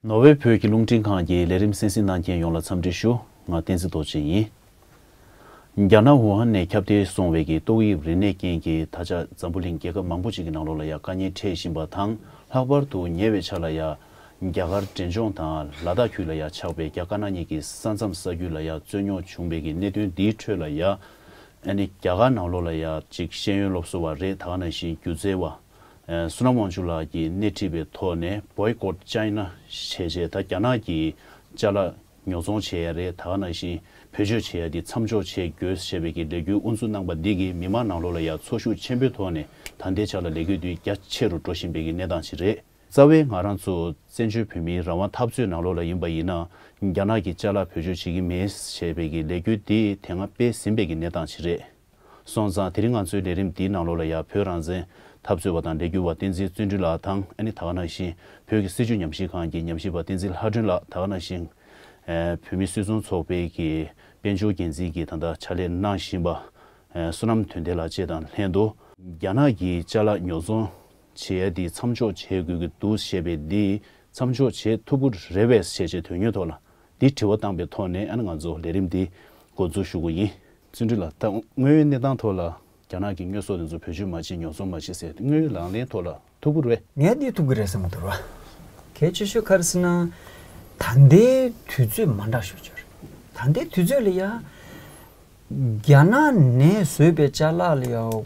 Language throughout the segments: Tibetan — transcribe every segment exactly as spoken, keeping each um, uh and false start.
ནོར་ཝེ་བོད་ཀྱི་རླུང་འཕྲིན་ཁང་གི་ལས་རིམ་གསན་གཟིགས་གནང་མཁན་ཡོངས་ལ་འཚམས་འདྲི་ཞུ། ང་བསྟན་འཛིན་རྡོ་རྗེ་ཡིན། རྒྱ་ནག་ཝུ་ཧན་ནས་ཁྱབ་གདལ་སོང་བའི་གི་ཏོག་དབྱིབས་རིམས་ནད་རྐྱེན་གྱིས་ད་ཆ་འཛམ་བུ་གླིང་རྒྱལ་ཁབ་མང་པོ་ཅིག་གི་ནང་ལོགས་ལ་ཡང་དཀའ་ངལ་འཕྲད་བཞིན་པ་དང་། ལྷག་པར་དུ་ཉེ་བའི་ཆར་ལ་ཡང་རྒྱ་གར་འབྲས་ལྗོངས་དང་ལ་དྭགས་ཁུལ་ལ་ཡང་ཆགས་པའི་རྒྱ་དཀར་ནག་གཉིས་ཀྱི་ས་མཚམས་ས་ཁུལ་ལ་ཡང་རྩོད་རྙོག་བྱུང་བའི་གི་གནད་དོན་འདིའི་ཁྲོད་ལ་ཡང་། ཨ་ནི་རྒྱ་གར་ནང་ལོགས་ལ་ཡང་ཅིག་ཤེས་ཡོན་སློབ་གསོ་བ་རེད། ད་ག་ནང་བཞིན་སྒྱུ་རྩལ་བ། ཨ་བསོད་ནམས་དབང་ཕྱུག་ལགས་ཀྱིས་སྣེ་ཁྲིད་པའི་ཐོག་ནས་Boycott China ཞེས་བྱས། ད་རྒྱ་ནག་གི་ཅ་ལག་ཉོ་ཚོང་བྱེད་ཡ་རེད། ད་ག་ནང་བཞིན་བེད་སྤྱོད་བྱེད་ཡ་དེ་མཚམས་འཇོག་བྱེད་དགོས་ཞེས་པའི་གི་ལས་འགུལ་དབུ་འཛུགས་གནང་པ་འདི་གིས་མི་མང་ནང་ལོགས་ལ་ཡང་ཚོར་ཤུགས་ཆེན་པོའི་ཐོག་ནས་ད་ལྟའི་ཆ་ལ་ལས་འགུལ་འདི་རྒྱ་ཆེ་རུ་འགྲོ་བཞིན་པའི་གི་གནས་སྟངས་ཤིག་རེད། རྩ་བའི་ང་རང་ཚོ་བཙན་བྱོལ་བོད་མིའི་རང་དབང་འཐབ་རྩོད་ནང་ལོགས་ལ་ཡིན་པ་ཡིན་ན། རྒྱ་ནག་གི་ཅ་ལག་བེད་སྤྱོད་བྱེད་ཀྱི་མེད་ཞེས་པའི་གི་ལས་འགུལ་འདི་དེ་སྔ་སྤེལ་ཟིན་པའི་གི་གནས་སྟངས་ཤིག་རེད། སོང་ཙང་དེ་རིང་ང་ཚོའི་ལས་རིམ་འདིའི་ནང་ལོགས་ལ་ཡང་བོད་རང་བཙན་འཐབ་རྩོད་པ་དང་ལས་འགུལ་བ་བསྟན་འཛིན་བརྩོན་འགྲུས་ལགས་དང་། ཨ་ནི་ད་ག་ནང་བཞིན་བོད་ཀྱི་སྲིད་བྱུས་ཉམས་ཞིབ་ཁང་གི་ཉམས་ཞིབ་པ་བསྟན་འཛིན་ལྷ་སྒྲོན་ལགས། ད་ག་ནང་བཞིན་ཨ་བོད་མི་སུད་ཚོང་ཚོགས་པའི་གི་དཔལ་འབྱོར་འགན་འཛིན་གྱི་ད་ལྟ་ཕྱག་ལས་གནང་བཞིན་པ་ཨ་བསོད་ནམས་དོན་ལྡན་ལགས་བཅས་དང་ལྷན་དུ། རྒྱ་ནག་གི་ཅ་ལག་ཉོ་ཚོང་བྱེད་ཡ་འདི་མཚམས་འཇོག་བྱེད་དགོས་ཀྱི་འདུག་ཞེས་པའི་འདི་མཚམས་འཇོག་བྱེད་ཐུབ་ཀྱི་རེད་པས་ཞེས་བྱས་དོན་དངོས་ཐོག་ལ་འདི་དྲི་བ་བཏང་པའི་ཐོག་ནས། ཨ་ནི་ང་ཚོ་ལས་རིམ་འདི་འགོ་འཛུགས་ཞུ་གི་ཡིན། བརྩོན་འགྲུས་ལགས། ད་དངོས་ཡོད་གནས་སྟངས་ཐོག་ལ་རྒྱ་ནག་གི་དངོས་ཟོག་དེ་ཚོ་བེད་སྤྱོད་མ་བྱེད། ཉོ་ཚོང་མ་བྱེད་ཟེར། དངོས་ཡོད་ལག་ལེན་ཐོག་ལ་ཐུབ་ཀྱི་རེད། ངས་འདི་ཐུབ་ཀྱི་རེད་བསམ་གྱི་འདུག་ར། གལ་ཆེ་ཤོས་ག་རེ་ཟེར་ན། ད་ལྟའི་དུས་ཚོད་མ་འདྲ་ཤོས་ཅིག་རེད། ད་ལྟའི་དུས་ཚོད་ལ་ཡ། རྒྱ་ནག་ནས་བཟོས་པའི་ཅ་ལག་ལ་ཡང་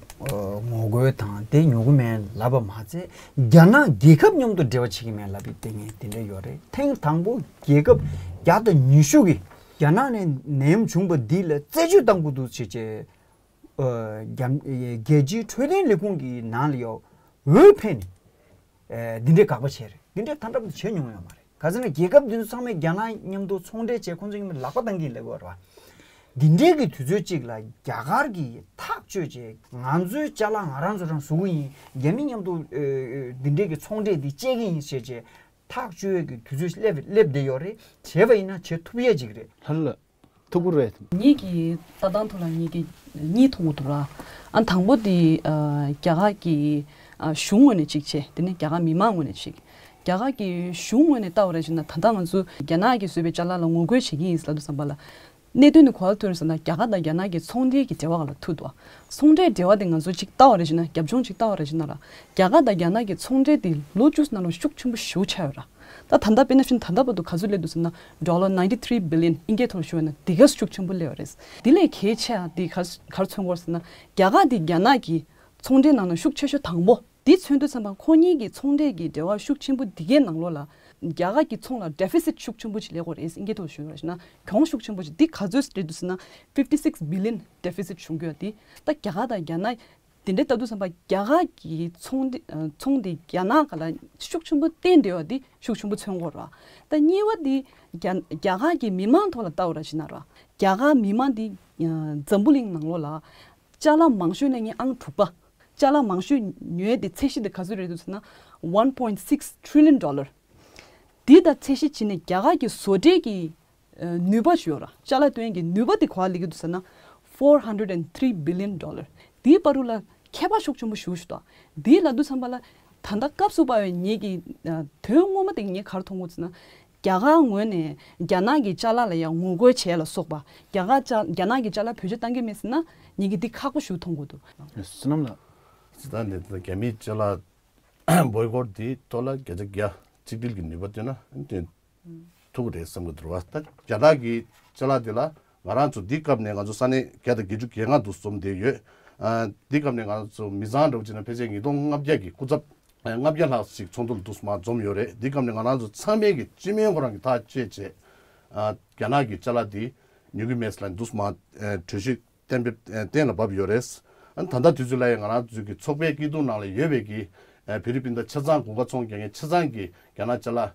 ངོ་རྒོལ་དང་དེ་ཉོ་གི་མེད་ལབ་པ་མ་ཚད། རྒྱ་ནག་རྒྱལ་ཁབ་མཉམ་དུ་འབྲེལ་བ་བྱེད་ཀྱི་མེད་ལབ་པའི་ལྟས་ངན་དེ་འདྲ་ཡོད་རེད། ཐེངས་དང་པོ་རྒྱལ་ཁབ་བརྒྱ་དང་ཉི་ཤུ་གིས་རྒྱ་ནག་ནས་ནད་ཡམས་བྱུང་བ་འདི་ལ་རྩད་གཅོད་གཏང་དགོས་འདུག་ཅེས་བྱས། རྒྱ་རྒྱལ་སྤྱིའི་འཕྲོད་བསྟེན་ལས་ཁུངས་ཀྱི་ནང་ལ་ཡང་འོས་འཕེན་ནས། ཨེ་འདི་འདྲའི་དགག་པ་བྱས་རེད། འདི་འདྲའི་ཐ་འགྲམ་དུ་བྱས་མྱོང་ཡོད་མ་རེད། ག་ཟེར་ན་རྒྱལ་ཁབ་འདི་ཚོ་ཚང་མས་རྒྱ་ནག་མཉམ་དུ་ཚོང་འབྲེལ་བྱས། ཁོང་ཚོ་མཉམ་དུ་ལག་པ་བཏང་གིན་སླེབས་ཡོད་རེད་བ། འདི་འདྲའི་གི་དུས་ཚོད་ཅིག་ལ་རྒྱ་གར་གྱིས་ཐག་གཅོད་བྱས། ང་ཚོའི་ཅ་ལག་ང་རང་ཚོ་རང་བཟོ་གི་ཡིན། རྒྱ་མི་མཉམ་དུ་ཨེ་ཨེ་འདི་འདྲའི་གི་ཚོང་འབྲེལ་འདི་བཅད་ཀྱི་ཡིན་ཞེས་བྱས། ཐག་གཅོད་ཡས་ཀྱི་དུས་ཚོད་སླེབས་སླེབས་བསྡད་ཡོད་རེད། བྱས་པ་ཡིན་ན་བྱེད་ཐུབ་ཡས་ཅིག་རེད། ལྷ་ལ་ཐུག་གི་རེད། ངེད་ཀྱིས་ལྟ་སྟངས་ཐོག་ལ་ངེད་ཀྱིས་གཉིས་མཐོང་གི་འདུག་ར། ཨ་དང་པོ་དེ་ཨ་རྒྱ་གར་གྱི་ཨ་གཞུང་ངོས་ནས་གཅིག་བྱས། དེ་ནས་རྒྱ་གར་མི་མང་ངོས་ནས་གཅིག་རྒྱ་གར་གྱི་གཞུང་ངོས་ནས་ལྟ་བ་རེད་བྱས་ན། ད་ལྟ་ང་ཚོ་རྒྱ་ནག་གིས་བཟོས་པའི་ཅ་ལག་ལ་ངོ་རྒོལ་བྱེད་ཀྱི་ཡིན་ལབ་དུས་ཙམ་པ་ལ། གནད་དོན་དེ་ག་པར་ཐུག་རེད་ཟེར་ན། རྒྱ་གར་དང་རྒྱ་ནག་གི་ཚོང་འབྲེལ་གྱི་འབྲེལ་བ་ལ་ཐུག་འདུག་ཚོང་འབྲེལ་འབྲེལ་བ་དེ་ང་ཚོ་གཅིག་ལྟ་བ་རེད་བྱས་ན། རྒྱབ་ལྗོངས་གཅིག་ལྟ་བ་རེད་བྱས་ན་ར། རྒྱ་གར་དང་རྒྱ་ནག་གི་ཚོང་འབྲེལ་དེ་ལོ་བཅུ་ནང་ལ་ཤུགས་ཆེན་པོ་ཞེ་པོ་ཆགས་ཡོད་ར། ད་ད་ལྟ་དཔེར་ན་བཞིན་ད་ལྟ་བར་དུ་ག་ཚོད་སླེབས་འདུག་ཟེར་ན། ཌོ་ལར་ninety three billion ཨིན་སྐད་ཐོག་ལ་ཞུ་བ་ཡིན་ན་དེ་ག་ཤུགས་ཆེན་པོ་སླེབས་པ་རེད། དེ་ལས་གལ་ཆེ་བ་དེ་ག་ག་རེ་མཚོན་གྱི་ཡོད་ཟེར་ན། རྒྱ་གར་དེ་རྒྱ་ནག་གི་ཚོང་འབྲེལ་ནང་ན་ཤུགས་ཆེ་ཤོས་དང་པོ་དེ་མཚོན་དུས་ཙམ་པ། ཁོ་གཉིས་ཀྱི་ཚོང་འབྲེལ་གྱི་འབྲེལ་བ་ཤུགས་ཆེན་པོ་དེ་གའི་ནང་ལོགས་ལ་རྒྱ་གར་གྱི་ཚོང་ལ་ཌེ་ཕི་སིཊ་ཤུགས་ཆེན་པོ་ཅིག་སླེབས་ཀྱི་ཡོད་རེད། ཨིན་སྐད་ཐོག་ཞུ་བ་ཡིན་ན་གྱོང་ཤུགས་ཆེན་པོ་ཅིག་དེ་ག་ཚོད་སླེབས་འདུག་ཟེར་ན། fifty six billion ཌེ་ཕི་སིཊ་བྱུང་གི་ཡོད་དེ། ད་རྒྱ་གར་དང་རྒྱ་ནག་དེ་འདྲའི་ལྟ་དུས་ཙམ་པ། རྒྱ་གར་གྱི་ཚོང་འདི་ཨ་ཚོང་འདི་རྒྱ་ནག་སྒང་ལ་ཤུགས་ཆེན་པོ་བརྟེན་བསྡད་ཡོད་དེ་ཤུགས་ཆེན་པོ་མཚོན་གྱི་ཡོད་རེད་བ། ད་གཉིས་པ་དེ་རྒྱ་རྒྱ་གར་གྱི་མི་མང་ཐོག་ལ་ལྟ་བ་རེད་བྱས་ན་ར། རྒྱ་གར་མི་མང་འདི་ཨ་འཛམ་བུ་གླིང་ནང་ལོགས་ལ་ཅ་ལག་མང་ཤོས་སླེབས་མཁན་ཨང་དྲུག་པ། ཅ་ལག་མང་ཤོས་ཉོ་ཡས་དེ་ཚད་གཞི་དེ་ག་ཚོད་རེད་འདུག་ཟེར་ན། one point six trillion dollar། འདི་དང་ཚད་གཞི་བྱས་ནས་རྒྱ་གར་གྱི་བཟོ་གྲྭའི་གི་ཨ་ནུས་པ་ཞིག་ཡོད་ར། ཅ་ལག་བཏོན་ཡས་ཀྱི་ནུས་པ་དེ་ག་པར་སླེབས་ཀྱི་འདུག་ཟེར་ན། four hundred and three billion dollar། དེའི་བར་དུ་ལ་ཁྱད་པར་ཤུགས་ཆེན་པོ་ཞེ་པོ་ཞིག་འདུག་དེ་ལབ་དུས་ཙམ་པ་ལ། ད་ལྟ་སྐབས་སུ་བབས་པའི་ངེད་ཀྱི་ཨ་དོན་ངོ་མ་དེ་ངས་ག་རེ་མཐོང་གི་ཡོད་ཟེར་ན། རྒྱ་གར་ངོས་ནས་རྒྱ་ནག་གི་ཅ་ལག་ལ་ཡང་ངོ་རྒོལ་བྱས་ལ་སོགས་པ། རྒྱ་གར་ཅ་རྒྱ་ནག་གི་ཅ་ལག་བེད་སྤྱོད་གཏང་གི་མེད་ཟེར་ན། ངེད་ཀྱིས་འདི་ཁག་པོ་ཞེ་པོ་མཐོང་གི་འདུག་བསོད་ནམས་ལགས། ད་ནི་རྒྱ་མིའི་ཅ་ལག་བོའི་ཀོཊ་འདིའི་ཐོག་ལ་བརྒྱ་ཆ་བརྒྱ་གཅིག་སྒྲིལ་གྱི་ནུས་པ་བཏོན་ན་དེ་ཐུབ་ཀྱི་རེད་བསམ་གྱི་འདུག་བ། ད་རྒྱ་ནག་གི་ཅ་ལག་འདི་ལ་ང་རང་ཚོ་འདི་སྐབས་ནས་ང་ཚོ་ས་གནས་བརྒྱ་དང་བརྒྱད་ཅུ་གྱ་ལྔ་དུ་འཛོམས་བསྡད་ཡོད། ཨ་འདི་སྐབས་ནས་ང་ཚོ་མི་ཚང་འདྲ་བོ་བྱས་ན་ཕལ་ཆེར་ཉིས་སྟོང་ལྔ་བརྒྱ་གི་སྐུ་ཚབ་ལྔ་བརྒྱ་ལྷག་ཞིག་ཚོགས་འདུ་ལ་འདུག་སེ་མར་འཛོམས་ཡོད་རེད། འདི་སྐབས་ནས་ང་རང་ཚོ་ཚང་མས་ཀྱི་སྤྱི་མོས་ཁོ་རང་གི་ཐག་བཅད་བྱས། ཨ་རྒྱ་ནག་གི་ཅ་ལག་འདི་ཉོ་གི་མེད་ཟེར་ལབ་འདུག་སེ་མར་གྲོས་གཞི་གཏན་འབེབས་གཏན་ལ་བབས་ཡོད་རེད། ཨ་ནི་ད་ལྟ་དུས་ཚོད་ལ་ཡང་ང་རང་ཚོའི་གི་ཚོགས་པའི་སྐྱིད་སྡུག་ནང་ལ་ཡོད་པའི་གི་ཨ་བེ་རི་པིན་དང་ཆ་ཚང་གོང་ཁ་ཚོང་རྒྱག་མཁན་ཆ་ཚང་གི་རྒྱ་ནག་ཅ་ལག་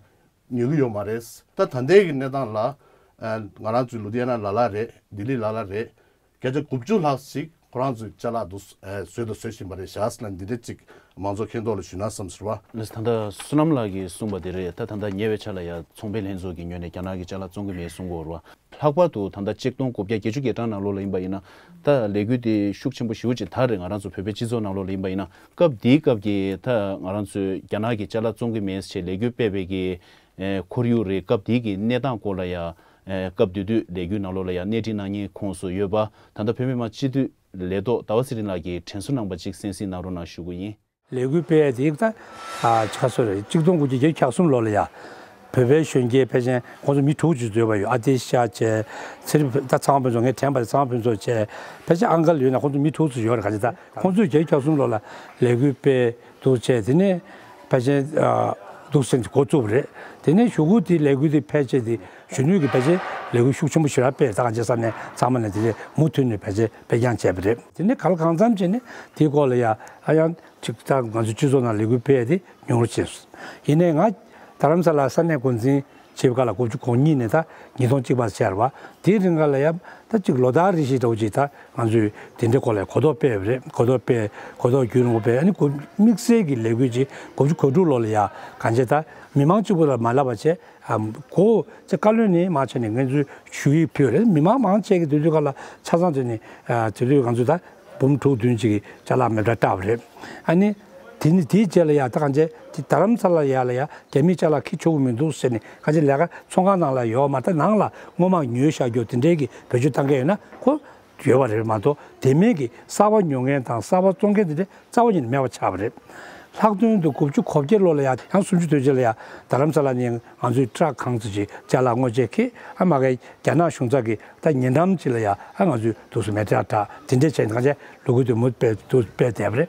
ཉོ་གི་ཡོད་མ་རེད། ད་ད་ལྟའི་གི་གནས་སྟངས་ལ་ཨ་ང་རང་ཚོའི་ལུ་དྷི་ཡ་ན་ལ་ལ་རེད། ལྡི་ལི་ལ་ལ་རེད། བརྒྱ་ཆ་དགུ་བཅུ་ལྷག་ཞིག་ཁོ་རང་ཚོའི་ཅ་ལག་འདུག་ཨ་བཟོས་དང་བཟོ་བཞིན་པ་རེད་ཤག་ཟེར་ལབ་འདི་འདྲ་ཅིག་མང་ཚོགས་མཁྱེན་རྟོགས་ལ་ཞུས་ན་བསམ་ཟེར་བ། ལགས་སོ། ད་ལྟ་བསོད་ནམས་ལགས་ཀྱིས་གསུངས་པ་དེ་རེད། ད་ད་ལྟ་ཉེ་བའི་ཆར་ལ་ཡང་ཚོང་པའི་ལྷན་ཚོགས་ཀྱི་ངོས་ནས་རྒྱ་ནག་གི་ཅ་ལག་བཙོང་གི་མེད་གསུང་གི་ཡོད་རེད་བ། ལྷག་པར་དུ་ད་ལྟ་ཆིག་སྟོང་དགུ་བརྒྱ་བརྒྱད་ཅུ་གྱ་གྲངས་ནང་ལོགས་ལ་ཡིན་པ་ཡིན་ན། ད་ལས་འགུལ་དེ་ཤུགས་ཆེན་པོ་ཞེ་པོ་ཅིག་དར་རེད། ང་རང་ཚོ་བོད་པའི་སྤྱི་ཚོགས་ནང་ལོགས་ལ་ཡིན་པ་ཡིན་ན། སྐབས་དེའི་སྐབས་ཀྱི་ད་ང་རང་ཚོས་རྒྱ་ནག་གི་ཅ་ལག་བཙོང་གི་མེད་ཅེས་ལས་འགུལ་སྤེལ་བའི་གི་ ཨེ་ཁོར་ཡུག་རེད། སྐབས་དེའི་གི་གནས་སྟངས་སྐོར་ལ་ཡང་ཨེ་སྐབས་དེ་དུས་ལས་འགུལ་ནང་ལོགས་ལ་ཡང་སྣེ་ཁྲིད་གནང་མཁན་ཁོངས་སུ་ཡོད་པ། ད་ལྟ་བོད་མི་མང་སྤྱི་འཐུས་ལས་ཐོག་ཟླ་བ་ཚེ་རིང་ལགས་ཀྱིས་དྲན་གསོ་གནང་པ་ཅིག་གསན་གཟིགས་གནང་རོགས་གནང་ཞུ་གི་ཡིན། ལས་འགུལ་སྤེལ་ཡས་དེ་ད་ཨ་ཆ་སོ་རེད། གཅིག་སྟོང་དགུ་བརྒྱ་བརྒྱད་ཅུ་གྱ་གསུམ་ལོ་ལ་ཡ་བོད་པའི་གཞོན་སྐྱེས་ཕལ་ཆེར་ཁོང་ཚོ་མི་དྲུག་ཅིག་འཛུལ་བ་ཡོད། ཨ་ཏི་ཤ་བྱས། ཚེ་རིང་ད་ཚང་མ་ཕུན་ཚོགས། ངས་དྲན་པ་ཚང་མ་ཕུན་ཚོགས་བྱས། ཕལ་ཆེར་ཨང་ཀལ་ཡོད་ན་ཁོང་ཚོ་མི་དྲུག་ཅིག་ཡོད་རེད། ག་ཅི་ད་ཁོང་ཚོས་བརྒྱད་ཅུ་གྱ་གསུམ་ལོ་ལ་ལས་འགུལ་སྤེལ་འདུག་བྱས། དེ་ནས་ཕལ་ཆེར་ཨ་འདུག་སེ་འགོ་བཙུགས་པ་རེད། དེ་ནས་གཞུག་གུ་དེ་ལས་འགུལ་དེ་ཕལ་ཆེར་དེ་གཞོན་ནུ་གིས་ཕལ་ཆེར་ལས་འགུལ་ཤུགས་ཆེན་པོ་ཞེ་དྲག་སྤེལ། ད་ག་ཅི་ས་ནས་ཚང་མ་ནས་དེ་ལས་མུ་མཐུད་ནས་ཕལ་ཆེར་སྤེལ་རྐྱང་བྱས་པ་རེད། དེ་ནས་ག་ལ་གང་འཚམ་བྱས་ནས་དེའི་སྐོར་ལ་ཡ་ཨ་ཡང་ཅིག་ད་ང་ཚོའི་སྤྱི་ཚོགས་ནང་ལས་འགུལ་སྤེལ་ཡ་དེ་ཉུང་རུ་ཕྱིན་སོང་། ཡིན་ནའི་ང་རྡ་རམ་ས་ལ་ས་གནས་འགོ་འཛིན་བྱེད་པའི་སྐབས་ལ་དགུ་བཅུ་གོ་གཉིས་ནས་ད་ཉིས་སྟོང་གཅིག་བར་བྱས་རེད་བ། དེའི་རིང་ག་ལ་ཡ་ད་ཅིག་ལོ་ལྟར་རེ་བཞིན་འདྲ་བོ་ཅིག་ད་ང་ཚོས་དེ་འདྲའི་སྐོར་ལ་གོ་རྟོགས་སྤེལ་བ་རེད། གོ་རྟོགས་སྤེལ། གོ་རྟོགས་རྒྱུན་རིང་པོ་སྤེལ། ཨ་ནི་དགུ་དམིགས་བསལ་གྱི་ལས་འགུལ་ཅིག་དགུ་བཅུ་གོ་དྲུག་ལོ་ལ་ཡ་གང་བྱས་ད་མི་མང་གཅིག་པུ་ལ་མ་ལབ་པ་བྱས། ཨམ་གོ་ཅེས་བཀའ་བློན་ནས་མང་ཆེ་ནས་ངས་ཚོས་ཞུ་ཡིག་ཕུལ་རེད། མི་མང་མང་ཆེ་གི་དུས་ཚོད་ཁ་ལ་ཆ་ཚང་བྱས་ནས་ཨ་དུས་ཚོད་ང་ཚོས་ད་འབུམ་དྲུག་བདུན་ཅིག་གི་ཅ་ལག་མེ་མདའ་སྤྲད་པ་རེད། ཨ་ནི་དེ་ནི་དེའི་རྗེས་ལ་ཡ་ད་གང་བྱས་དེ་རྡ་རམ་ས་ལ་ཡ་ལ་ཡ་རྒྱ་མིས་ཅ་ལག་འཁྱེར་ཆོག་གི་མི་འདུག་ཟེར་ནས་གང་བྱས་ལས་ཀ་ཚོང་ཁང་ནང་ལ་ཡོད་མ་རེད། ད་ནང་ལ་སྔོན་མ་ཉོས་བཞག་རྒྱུ་དེ་འདྲའི་གི་བེད་སྤྱོད་བཏང་མཁན་ཡོད་ན་ཁོ་ཡོད་པ་རེད་མ་གཏོགས། དེ་མིན་གྱི་གསར་པ་ཉོ་མཁན་དང་གསར་པ་བཙོང་མཁན་དེ་འདྲ་རྩ་བ་ཉིད་ནས་མེད་པ་ཆགས་པ་རེད། ལྷག་དོན་དུ་དགུ་བཅུ་གོ་བརྒྱད་ལོ་ལ་ཡ་ཡང་སུམ་ཅུ་དོན་གཅིག་ལ་ཡ་རྡ་རམ་ས་ལ་ནས་ང་ཚོས་ཊ་རག་གང་ཙམ་ཅིག་ཅ་ལག་དངོས་ཆས་འཁྱེར། ཨ་མ་གི་རྒྱ་ནག་གཞུང་ཚབ་ཀྱི་ད་ཉེ་འགྲམ་ཅིག་ལ་ཡ་ཨ་ང་ཚོས་འདུག་སེ་མེ་མདའ་སྤྲད། དེ་འདྲས་བྱས་ནས་གང་བྱས་ལོ་རྒྱུས་དེ་མུ་མཐུད་འདུག་སྤེལ་བསྡད་པ་རེད།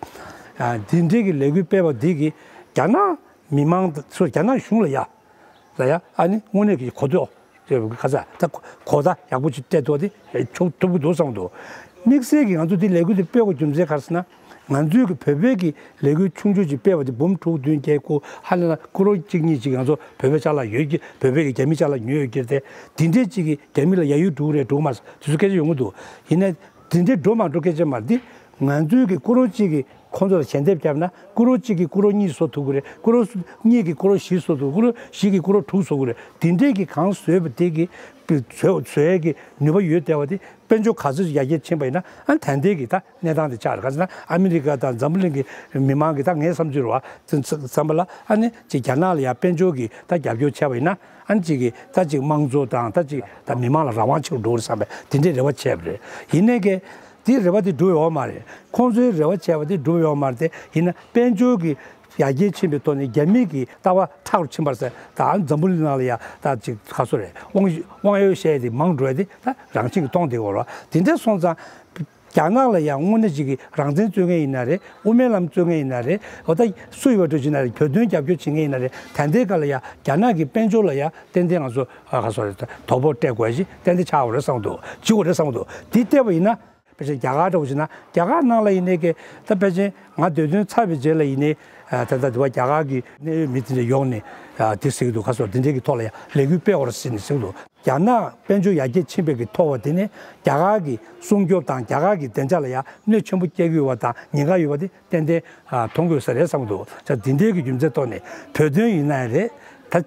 ཨ་དེ་འདྲས་ཀྱི་ལས་འགུལ་སྤེལ་བ་འདི་གིས་རྒྱ་ནག་མི་མང་ཚོ་རྒྱ་ནག་གཞུང་ལ་ཡ་ལ་ཡ་ཨ་ནི་དངོས་གནས་ཀྱི་གོ་རྟོགས་ཁ་ཚ་ད་གོ་བརྡ་ཡག་པོ་ཅིག་སྤྲད་ཐུབ་པ་དེ་ཐུབ་ཐུབ་ཀྱི་འདུག་བསམ་འདུག་དམིགས་བསལ་གྱིས་ང་ཚོ་འདི་ལས་འགུལ་འདི་སྤེལ་དགོས་རྒྱུ་མཚན་ག་རེ་ཟེར་ན། ང་ཚོས་ཀྱི་བོད་པའི་གི་ལས་འགུལ་ཆུང་ཆུང་ཅིག་སྤེལ་བ་དེ་འབུམ་དྲུག་བདུན་བརྒྱད་དགུ་ཧ་ལས་ན་ཀོ་རོ་གཅིག་གཉིས་ཅིག་ང་ཚོ་བོད་པའི་ཅ་ལག་ཡོད་ཀྱི། བོད་པའི་གི་རྒྱ་མི་ཅ་ལག་ཉོས་ཡོད་ཀྱི་རེད་དེ། འདི་འདྲས་ཅིག་གི་རྒྱ་མི་ལ་ཡ་ཡུལ་འགྲོ་གི་རེད་འགྲོ་གི་མ་རེད་དེ་ཚོ་སྐད་ཆ་ཡོང་གི་འདུག་ཡིན་ནའི་འདི་འདྲས་འགྲོ་མ་འགྲོ་སྐད་ཆ་མ་རེད། འདི་ང་ཚོའི་གི་ཀོ་རོ་གཅིག་གི་ཁོང་ཚོ་ལ་ཞལ་འདེབས་བརྒྱབ་ན་ཀུ་རོ་གཅིག་གིས་ཀུ་རོ་གཉིས་བཟོ་ཐུབ་ཀྱི་རེད། ཀུ་རོ་གཉིས་ཀྱིས་ཀུ་རོ་བཞི་བཟོ་ཐུབ། ཀུ་རོ་བཞི་གིས་ཀུ་རོ་དྲུག་བཟོ་གི་རེད། དེ་འདྲས་ཀྱི་གང་བཟོས་པ་དེ་གི་བཟོ་བཟོ་ཡས་ཀྱི་ནུས་པ་ཡོད་བསྡད་པ་དེ་དཔལ་འབྱོར་ག་ཚོད་ཡར་རྒྱས་ཕྱིན་པ་ཡིན་ན་ཨ་ད་ལྟའི་གི་ད་གནས་སྟངས་དེ་ཆགས་རེད། ག་ཚོད་ན་ཨ་མི་རི་ཀ་དང་འཛམ་བུ་གླིང་གི་མི་མང་གི་ད་ངའི་བསམ་ཚུལ་རེད་བ། བསམ་པ་ལ་ཨ་ནི་ཅིག་རྒྱ་ནག་ལ་ཡང་དཔལ་འབྱོར་གྱི་ད་རྒྱབ་སྐྱོར་བྱས་པ་ཡིན་ན་ཨ་ནི་ཅིག་གི་ད་ཅིག་དམངས་གཙོ་དང་ད་ཅིག་ད་མི་མང་ལ་རང་དབང་ཆེ་རུ་འགྲོ་གི་རེད་བསམ་པའི་དེ་འདྲའི་རེ་བ་བྱས་པ་རེད། ཡིན་ནའི་གི་དེའི་རེ་བ་དེ་འགྲུབ་ཡོད་མ་རེད། ཁོང་ཚོའི་རེ་བ་བྱས་པ་དེ་འགྲུབ་ཡོད་མ་རེད་དེ། ཡིན་ན་དཔལ་འབྱོར་གྱི་ཡར་རྒྱས་ཕྱིན་པའི་ཐོག་ནས་རྒྱ་མི་གི་ལྟ་བ་མཁྲེགས་རུ་ཕྱིན་པར་ཟེར། ད་འཛམ་བུ་གླིང་ནང་ལ་ཡ་ད་ཅིག་ཁ་སོ་རེད། དབང་དབང་ཡོད་བཤད་དེ་མང་འགྲོ་ཡ་དེ་ད་རང་བཞིན་གྱི་མཐོང་བསྡད་ཡོད་རེད། དེ་འདྲ་སོང་ཙང་རྒྱ་ནག་ལ་ཡ་དངོས་གནས་ཅིག་གི་རང་བཙན་རྩོད་མཁན་ཡིན་ན་རེད། དབུ་མའི་ལམ་རྩོད་མཁན་ཡིན་ན་རེད། འོ་ད་སུ་ཡོད་པ་འགྲོ་ཕྱིན་ན་རེད། བོད་དོན་རྒྱབ་སྐྱོར་བྱེད་མཁན་ཡིན་ན་རེད། ད་ལྟའི་སྐབས་ལ་ཡ་རྒྱ་ནག་གི་དཔལ་འབྱོར་ལ་ཡ་ཏན་ཏན་ང་ཚོ་ཁ་སོ་རེད། དོ་ཕོག་སྤྲད་དགོས་ཞེས་ཏན་ཏན་ཆགས་ཡོད་རེད་བསམ་འདུག་བྱེད་དགོས་རེད་བསམ་འདུག་དེ་བལྟས་པ་ཡིན་ན། དཔེ་ཆ་རྒྱ་གར་འདྲ་བོ་ཞིག་ན་རྒྱ་གར་ནང་ལ་ཡིན་ནའི་གི་ད་དཔེ་ཆ་ང་སྡོད་དོན་ཚར་བའི་རྗེས་ལ་ཡིན་ནའི་ད་ལྟ་དུ་བ་རྒྱ་གར་གི་གནད་ཡོད་མི་དེ་འདྲ་ཡོང་ནས་དེ་ཟེར་གི་འདུག་ཁ་སོ་དེ་འདྲའི་གི་ཐོག་ལ་ཡང་ལས་འགུལ་སྤེལ་བར་ཟེར་ནས་ཟེར་གི་འདུག་རྒྱ་ནག་དཔལ་འབྱོར་ཡར་རྒྱས་ཕྱིན་པའི་གི་ཐོག་བ་དེ་ནས་རྒྱ་གར་གི་སྲུང་སྐྱོབ་དང་རྒྱ་གར་གི་བདེ་འཇགས་ལ་ཡང་གནོད་ཆེན་པོ་སྐྱེལ་གི་ཡོད་པ་དང་ཉེན་ཁ་ཡོད་པ་དེ་ཏན་ཏན་མཐོང་དགོས་ས་རེད་བསམ་གི་འདུག་ད་དེ་འདྲའི་གི་རྒྱུ་མཚན་ཐོག་ནས་བོད་དོན་ཡིན་ན་ཡང་རེད། ད།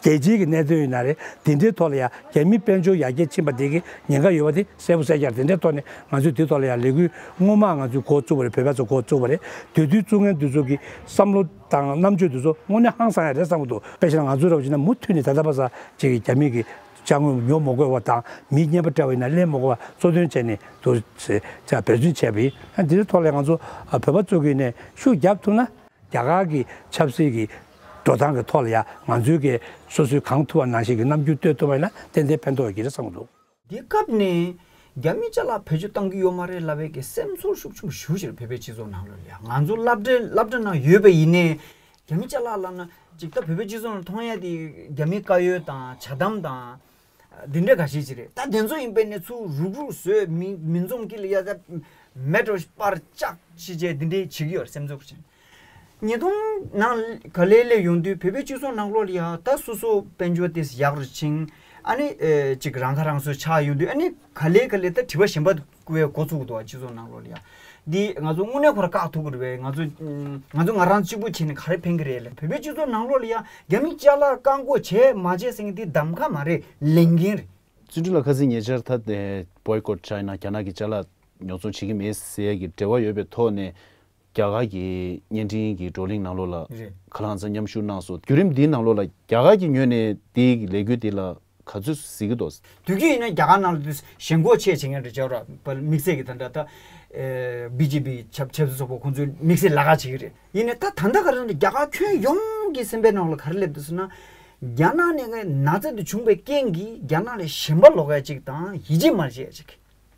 རྒྱལ་སྤྱིའི་གི་གནད་དོན་ཡིན་ན་རེད། དེ་འདྲའི་ཐོག་ལ་ཡང་རྒྱ་མི་དཔལ་འབྱོར་ཡར་རྒྱས་ཕྱིན་པ་དེ་གི་ཉེན་ཁ་ཡོད་པ་དེ་གསལ་པོ་གསལ་རྐྱང་རེད། དེ་འདྲའི་ཐོག་ནས་ང་ཚོས་དེ་ཐོག་ལ་ཡང་ལས་འགུལ་སྔོན་མ་ང་ཚོས་འགོ་བཙུགས་པ་རེད། བོད་པ་ཚོ་འགོ་བཙུགས་པ་རེད། དེ་དུས་བཙུགས་མཁན་དེ་ཚོ་གི་བསམ་བློ་དང་རྣམ་དཔྱོད་དེ་ཚོ་དངོས་གནས་ཧང་སང་ཡ་རེད་བསམ་གི་འདུག་དཔེ་བཞག་ན་ང་ཚོ་འདྲ་བོ་བྱས་ན་མུ་མཐུད་ནས་ད་ལྟ་བར་ས་ཅིག་གི་རྒྱ་མི་གི་ཅ་དངོས་ཉོ་མ་དགོས་པ་དང་མི་རྔན་པ་སྤྲད་པ་ཡིན་ན་ལེན་མ་དགོས་པ་གཙོ་དོན་བྱས་ནས་དུ་འབད་བརྩོན་བྱས་པ་ཡིན། དེ་ཚོའི་ཐོག་ལ་ང་ཚོ་བོད་པ་ཚོ་གི་ནས་ཤུགས་རྒྱབ་ཐུབ་ན། རྒྱ་གར་གྱི་ཆབ་སྲིད་ཀྱི་འགྲོ་སྟངས་ཀྱི་ཐོག་ལ་ཡང་ང་ཚོའི་གི་སོ་སོའི་གང་ཐུབ་པ་ནང་བཞིན་གྱི་རྣམ་འགྱུར་སྟོན་ཐུབ་པ་ཡིན་ན་ཏན་ཏན་ཕན་ཐོགས་ཡོད་ཀྱི་རེད་བསམ་གྱི་འདུག་དེ་སྐབས་ནས་རྒྱ་མི་ཅ་ལག་བེད་སྤྱོད་གཏང་གི་ཡོད་མ་རེད་ལབ་པའི་གི་སེམས་ཚོར་ཤུགས་ཆེན་པོ་ཞེ་པོ་ཅིག་རེད། བོད་པའི་སྤྱི་ཚོགས་ནང་ལོགས་ལ་ཡང་ང་ཚོ་སློབ་གྲྭ་སློབ་གྲྭ་ནང་ཡོད་པ་ཡིན་ནའི་རྒྱ་མི་ཅ་ལག་ལབ་ན་ཅིག་ད་བོད་པའི་སྤྱི་ཚོགས་ནང་མཐོང་ཡ་དེ་རྒྱ་མིའི་བཀའ་ཡོལ་དང་ཇ་དམ་དང་། འདི་འདྲ་འགའ་ཤས་ཅིག་རེད། ད་དེ་ཚོ་ཡིན་པའི་གནས་ཚུལ་རུག་རུག་བཟོས་མི་མི་འཛོམས་ཀྱི་ལ་ཡ་ད་མེད་འགྲོ་པར་ལྕག་ཤི་བྱས་འདི་འདྲའི་བྱེད་ཀྱི་ཡོད་རེད་སེམས་ཚོར་ཅན། ཉིས་སྟོང་ནང་ག་ལེ་ལེ་ཡོང་དུས་བོད་པའི་སྤྱི་ཚོགས་ནང་ལོགས་ལ་ཡ་ད་སོ་སོ་དཔལ་འབྱོར་དེ་ཡག་རུ་ཕྱིན། ཨ་ནི་ཨེ་ཅིག་རང་ཁ་རང་གསོ་ཆགས་ཡོང་དུས་ཨ་ནི་ག་ལེ་ག་ལེ་ད་དྲི་བ་གཞན་པ་བཀོད་འགོ་ཚུགས་འདུག་སྤྱི་ཚོགས་ནང་ལོགས་ལ་ཡ། འདི་ང་ཚོ་དངོས་གནས་ཁོ་ར་བཀག་ཐུབ་ཀྱི་རེད་པས། ང་ཚོ་ང་ཚོ་ང་རང་གཅིག་པུ་བྱས་ནས་ག་རེ་ཕན་གྱི་རེད་ལབ། བོད་པའི་སྤྱི་ཚོགས་ནང་ལོགས་ལ་ཡ་རྒྱ་མི་ཅ་ལག་བཀག་འགོག་བྱས་མ་བྱས་ཟེར་མཁན་འདི་གདམ་ག་མ་རེད། ལས་འགན་རེད། བརྩོན་འགྲུས་ལགས། ཁ་སང་ཉེ་ཆར་ད་ལྟའི་Boycott China། རྒྱ་ནག་གི་ཅ་ལག་ཉོ་ཚོང་བྱེད་ཀྱི་མེད་ཟེར་ཡས་ཀྱི་འབྲེལ་བ་ཡོད་པའི་ཐོག་ནས་ རྒྱ་གར་གྱི་བརྙན་འཕྲིན་གྱི་བགྲོ་གླེང་ནང་ལོགས་ལ་རེད། ཁ་ལག་ཚང་མཉམ་ཞུགས་གནང་སོང་། བརྒྱུད་རིམ་འདིའི་ནང་ལོགས་ལ་རྒྱ་གར་གྱི་ངོས་ནས་དེའི་ལས་འགུལ་འདི་ལ་ག་ཚོད་གཟིགས་ཀྱི་འདུག་དུས་རྒྱུན་ཡིན་ན་རྒྱ་གར་ནང་ལ་དུས་ཞེན་ཁོག་ཆེ་བྱེད་མཁན་རེད། བྱས་ར་དམིགས་བསལ་གྱི་ད་ལྟ་ད་བི་ཇེ་པི་ཆབ་ཆབ་སྲིད་ཚོགས་པ་ཁོང་ཚོས་དམིགས་བསལ་ལ་ཁག་བྱེད་ཀྱི་རེད། ཡིན་ནའི་ད་ད་ལྟ་ག་རེ་ན་རྒྱ་གར་ཁྱོན་ཡོངས་ཀྱི་སེམས་པའི་ནང་ལ་ག་རེ་སླེབས་འདུག་ཟེར་ན། རྒྱ་ནག་ནས་ན་ཚ་འདི་བྱུང་བའི་རྐྱེན་གྱིས་རྒྱ་ནག་ལ་ཞེན་པ་ལོག་ཡ་ཅིག་དང་ཡིད་ཆེས་མ་བྱེད་ཡ་ཅིག་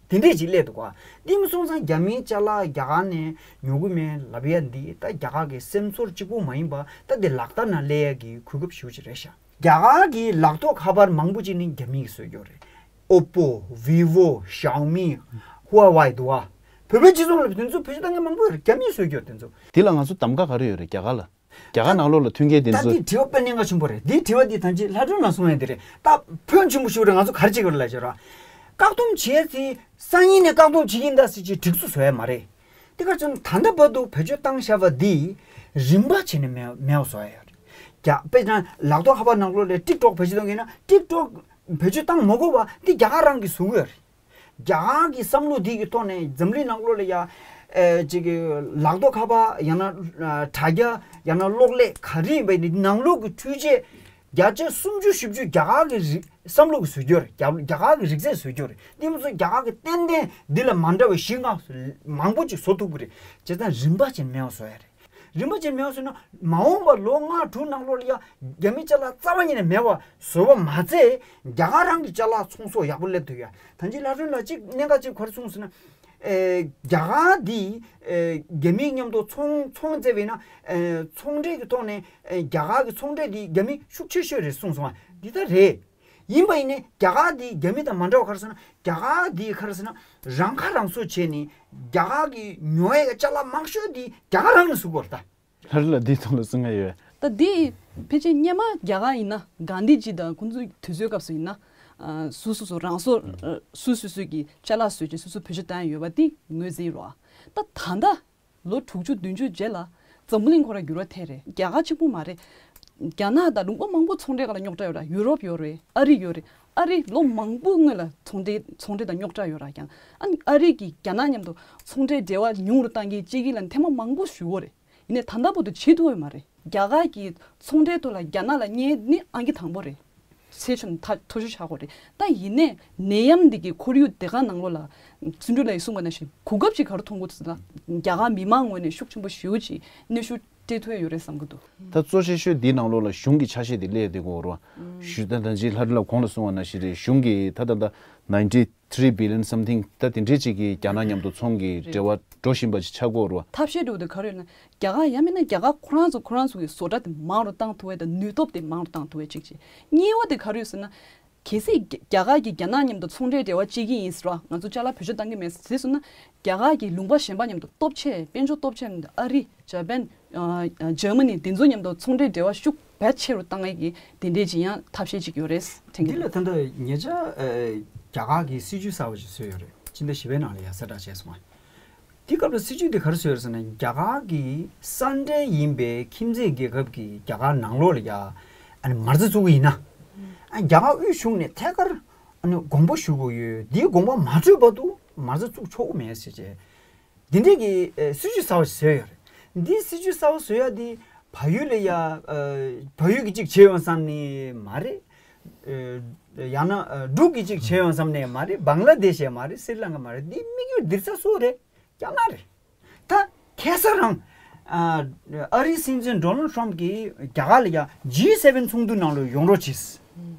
དེ་འདྲས་ཅིག་སླེབས་འདུག་ག་དེ་མ་སོང་ཙང་རྒྱ་མིའི་ཅ་ལག་རྒྱ་གར་ནས་ཉོ་གི་མེད་ལབ་ཡ་འདི་ད་རྒྱ་གར་གྱི་སེམས་ཚོར་གཅིག་པུ་མ་ཡིན་པ་ད་དེ་ལག་བསྟར་ནང་སླེབས་ཡ་གི་གོ་སྐབས་ཞེ་པོ་ཅིག་རེད་ཤག་རྒྱ་གར་གྱི་ལག་ཐོགས་ཁ་པར་མང་པོ་ཅིག་ནི་རྒྱ་མིས་བཟོས་ཡོད་རེད། ཨོ་པོ། བི་བོ། ཞའོ་མི། ཧུ་ཝ་ཝེ་འདུག་ག་བོད་པའི་སྤྱི་ཚོགས་ལ་དེ་ཚོ་བེད་སྤྱོད་བཏང་མཁན་མང་པོ་ཡོད་རེད། རྒྱ་མིས་བཟོས་ཡོད་དེ་ཚོ། དེ་ལ་ང་ཚོ་གདམ་ག་ག་རེ་ཡོད་རེད་རྒྱ་གར་ལ། རྒྱ་གར་ནང་ལོགས་ལ་མཐུན་རྐྱེན་དེ་ད་ཚོ། འདི་དྲི་བ་དཔེ་གནད་འགག་ཆེན་པོ་རེད། འདི་དྲི་བ་འདི་ཐམས་ཅད་ལྷ་སྒྲོན་ལགས་གསུང་ཡ་འདི་རེད། ད་ཕོན་ཆེན་པོ་ཞིག་རེད། ང་ཚོ་ག་རེ་བྱེད་ཀྱི་རེད་ལབ་བྱས་ར། བཀག་སྡོམ་བྱས་ཚེ་སང་ཉིན་ནས་བཀག་སྡོམ་བྱེད་ཀྱིན་ད་ཟེར་གྱི་སྒྲིག་འཛུགས་བཟོ་ཡ་མ་རེད། དེ་ག་ཚོད་ད་ལྟ་བར་དུ་བེད་སྤྱོད་བཏང་བཞག་པ་འདི་རིམ་པ་བྱས་ནས་མེད་མེད་པ་བཟོ་ཡ་ཡོད་རེད། རྒྱ་དཔེ་ཆ་ལག་ཐོགས་ཁ་པར་ནང་ལོགས་ལ་ཊིག་ཊོག་བེད་སྤྱོད་གཏོང་གི་ཡིན་ན་ཊིག་ཊོག་བེད་སྤྱོད་བཏང་མ་དགོས་པ་འདི་རྒྱ་གར་རང་གིས་བཟོ་གི་ཡོད་རེད། རྒྱ་གར་གྱི་བསམ་བློ་འདི་གི་ཐོག་ནས་འཛམ་གླིང་ནང་ལོགས་ལ་ཡ། ཨེ་ཅིག་གི་ལག་ཐོགས་ཁ་པར་ཡང་ན་ཨ་དྲ་རྒྱ་ཡང་ན་གློག་ཀླད་ག་རེ་ཡིན་པ་ཡིན་ནའི་ནང་ལོགས་ཀྱི་འཕྲུལ་ཆས་བརྒྱ་ཆ་སུམ་ཅུ་བཞི་བཅུ་རྒྱ་གར་གྱི་རིག་བསམ་བློ་གི་བཟོ་རྒྱུ་རེད། རྒྱ་རྒྱ་གར་གྱི་རིག་རྩལ་བཟོ་རྒྱུ་རེད། དེ་མ་ཚད་རྒྱ་གར་གྱི་ཏན་ཏན་འདི་ལ་མ་འདྲ་བའི་གཞི་ལྔ་མང་པོ་ཅིག་བཟོ་ཐུབ་ཀྱི་རེད། བྱས་ཙང་རིམ་པ་ཅན་མེད་པ་བཟོ་ཡ་རེད། རིམ་པ་ཅན་མེད་པ་བཟོས་ན་མ་འོངས་པ་ལོ་ལྔ་དྲུག་ནང་ལོགས་ལ་ཡ་རྒྱ་མི་ཅ་ལག་རྩ་བ་ཉིད་ནས་མེད་པ་བཟོ་བ་མ་ཚད་རྒྱ་གར་རང་གི་ཅ་ལག་ཚོང་ཟོག་ཡག་པོ་སླེབས་ཐུབ་ཡ། ད་ཅི་ལྷ་སྒྲོན་ལགས་གཅིག་གནད་འགག་ཅིག་ག་རེ་གསུངས་ཟེར་ན། ཨེ་རྒྱ་གར་འདི་ཨེ་རྒྱ་མིའི་མཉམ་དུ་ཚོང་ཚོང་རྩེད་པས་ན་ཨེ་ཚོང་འབྲེལ་གྱི་ཐོག་ནས་ཨེ་རྒྱ་གར་གྱི་ཚོང་འབྲེལ་འདི་རྒྱ་མི་ཤུགས་ཆེ་ཤོས་རེད་གསུངས་སོང་བ་འདི་ལྟར་རེད། ཡིན་པ་ཡིན་ནའི་རྒྱ་གར་འདི་རྒྱ་མི་དང་མ་འདྲ་བ་ག་རེ་ཟེར་ན་རྒྱ་གར་འདི་ག་རེ་ཟེར་ན་རང་ཁ་རང་གསོ་བྱས་ནས་རྒྱ་གར་གྱི་ཉོ་ཡས་ཀྱི་ཅ་ལག་མང་ཤོས་འདི་རྒྱ་གར་རང་ནས་བཟོ་དགོས་རེད་ད། ལྷ་རི་ལ་འདིའི་ཐོག་ལ་གསུང་ཡ་ཡོད། ད་འདི་ཕལ་ཆེར་སྔོན་མ་རྒྱ་གར་ཡིན་ན་གྷན་དྷི་ཇི་དང་ཁོང་ཚོའི་དུས་ཚོད་སྐབས་སུ་ཡིན་ན་ཨ་སུ་སུ་སུ་རང་སོ་ཨ་སུ་སུ་སུ་གི་ཅ་ལག་བཟོས་ཀྱི་སུ་སུ་བེད་སྤྱོད་བཏང་ཡ་ཡོད་པ་འདི་ངོས་འཛིན་རོགས། ད་ད་ལྟ་ལོ་དྲུག་ཅུ་བདུན་ཅུ་རྗེས་ལ་འཛམ་བུ་གླིང་ཁོ་རང་འགྱུར་བ་ཐེབས་རེད། རྒྱ་གར་གཅིག་པུ་མ་རེད། རྒྱ་ནག་དང་ལུང་པ་མང་པོ་ཚོང་འབྲེལ་སྒང་ལ་རྙོག་དྲ་ཡོད་ར། ཡུ་རོབ་ཡོད་རེད། ཨ་རི་ཡོད་རེད། ཨ་རི་ལོ་མང་པོ་སྔོན་ལ་ཚོང་འབྲེལ་ཚོང་འབྲེལ་དང་རྙོག་དྲ་ཡོད་ར། ཀྱང་ཨ་ནི་ཨ་རི་གིས་རྒྱ་ནག་མཉམ་དུ་ཚོང་འབྲེལ་འབྲེལ་བ་ཉུང་རུ་བཏང་གི་བཅད་ཁྲ་ལ་ཐེངས་མ་མང་པོ་ཞུ་གོ་རེད། ཡིན་ནའི་ད་ལྟ་བར་དུ་བྱེད་ཐུབ་ཡོད་མ་རེད། རྒྱ་གར་གྱི་ཚོང་འབྲེལ་ཐོག་ལ་རྒྱ་ནག་ལ་བརྙས་ནི་ཨང་ཀི་དང་པོ་རེད། ཚེ་ཆུང་ཐ་མཐོ་ཤོས་ཆགས་ཀྱི་རེད། ད་ཡིན་ནའི་ནད་ཡམས་འདི་གི་ཁོར་ཡུག་དེ་ག་ནང་ལོགས་ལ་བརྩོན་འགྲུས་ལགས་ཀྱིས་གསུངས་པ་ནང་བཞིན་གོ་སྐབས་ཅིག་ག་རེ་མཐོང་གི་འདུག་ཟེར་ན། རྒྱ་གར་མི་མང་ངོས་ནས་ཤུགས་ཆེན་པོ་ཞེ་པོ་ཅིག་གནོན་ཤུགས་སྤྲད་ཐུབ་ཡ་ཡོད་རེད་བསམ་གྱི་འདུག་ད་གཙོ་ཆེ་ཤོས་འདིའི་ནང་ལོགས་ལ་གཞུང་གི་ཆ་ཤས་དེ་སླེབས་བསྡད་ཀྱི་ཡོད་རེད་བ། ཞུ་ད་ད་ཅི་ལྷ་རི་ལགས་གོང་ལ་གསུངས་པ་ནང་བཞིན་རེད། གཞུང་གིས་ད་ད་ད་ninety three billion something ད་དེ་འདྲས་ཅིག་གིས་རྒྱ་ནག་མཉམ་དུ་ཚོང་གི་འབྲེལ་བ་འགྲོ་བཞིན་པ་ཅིག་ཆགས་ཀྱི་ཡོད་རེད་བ། ཐབས་ཤེས་འདྲ་བོ་དེ་ག་རེ་ཡོད་ན། རྒྱ་གར་ཡང་མིན་ན་རྒྱ་གར་ཁོ་རང་ཚོ་ཁོ་རང་ཚོ་གི་བཟོ་གྲྭ་དེ་མང་རུ་བཏང་ཐུབ་པའི་དང་ནུས་སྟོབས་དེ་མང་རུ་བཏང་ཐུབ་པའི་གཅིག་བྱས། གཉིས་པ་དེ་ག་རེ་ཡོད་ཟེར་ན། གལ་སྲིད་རྒྱ་རྒྱ་གར་གྱིས་རྒྱ་ནག་མཉམ་དུ་ཚོང་འབྲེལ་འབྲེལ་བ་བཅད་ཀྱི་ཡིན་ཟེར་བ། ང་ཚོ་ཅ་ལག་བེད་སྤྱོད་བཏང་གི་མེད་ཟེར་སོང་ན། རྒྱ་གར་གྱིས་ལུང་པ་གཞན་པ་མཉམ་དུ་སྟོབས་ཆེ་དཔལ་འབྱོར་སྟོབས་ཆེ་ཨ་རི་ཇ་པན་ཨ་ཇར་མ་ནི་དེ་ཚོ་མཉམ་དུ་ཚོང་འབྲེལ་འབྲེལ་བ་ཤུགས་རྦད་ཆེ་རུ་བཏང་ཡས་ཀྱི་དེ་འདྲས་ཀྱི་ཡང་ཐབས་ཤེས་ཅིག་ཡོད་རེད་དྲན་གྱི་འདི་ལ་འདུག་ད་ལྟ་ཉེ་ཆར་ཨ་རྒྱ་གར་གྱིས་སྲིད་ཇུས་གསར་པ་ཞིག་བཟོས་ཡོད་རེད། ཕྱི་ཟླ་བཞི་པའི་ནང་ལ་ཡ་གསལ་བསྒྲགས་བྱས་སོང་ང་། དེ་སྐབས་ལ་སྲིད་ཇུས་དེ་ག་རེ་བཟོས་ཡོད་ཟེར་ན། རྒྱ་གར་གྱི་ས་འབྲེལ་ཡིན་པའི་ཁྱིམ་མཚེས་རྒྱལ་ཁབ་ཀྱིས་རྒྱ་གར་ནང་ལོགས་ལ་ཡ་ཨ་ནི་མ་རྩ་བཙུགས་ཀྱི་ཡིན་ན། ཨ་རྒྱ་གར་དབུས་གཞུང་ནས་ཐད་ཀར་ཨ་ནི་དགོངས་པ་ཞུ་དགོས་ཡོད། དེའི་དགོངས་པ་མ་འཕྲོད་བར་དུ་མ་རྩ་བཙུགས་ཆོག་གི་མེད་ཟེར་བྱས། འདི་འདྲས་ཀྱི་ཨ་སྲིད་ཇུས་གསར་པ་ཞིག་བཟོས་ཡོད་རེད། འདི་སྲིད་ཇུས་གསར་པ་བཟོ་ཡ་འདི་བལ་ཡུལ་ལ་ཡ་ཨ་བལ་ཡུལ་གྱིས་གཅིག་བྱས་ཡོང་བསམ་ནི་མ་རེད། ཨ་ཡང་ན་ཨ་འབྲུག་གིས་གཅིག་བྱས་ཡོང་བསམ་ནི་མ་རེད། བང་ལ་དེ་ཤ་མ་རེད། སི་རི་ལང་ཀ་མ་རེད། འདི་དམིགས་ཡུལ་འདིར་ས་སུ་རེད། རྒྱ་ནག་རེད། ད་ཁ་སང་རང་ཨ་ཨ་རིའི་སྲིད་འཛིན་ཌོ་ནལ་ཊམ་གྱིས་རྒྱ་གར་ལ་ཡ་ཇི་སེ་ཝེན་ཚོགས་འདུ་ནང་ལ་ཡོང་རོགས་གྱིས།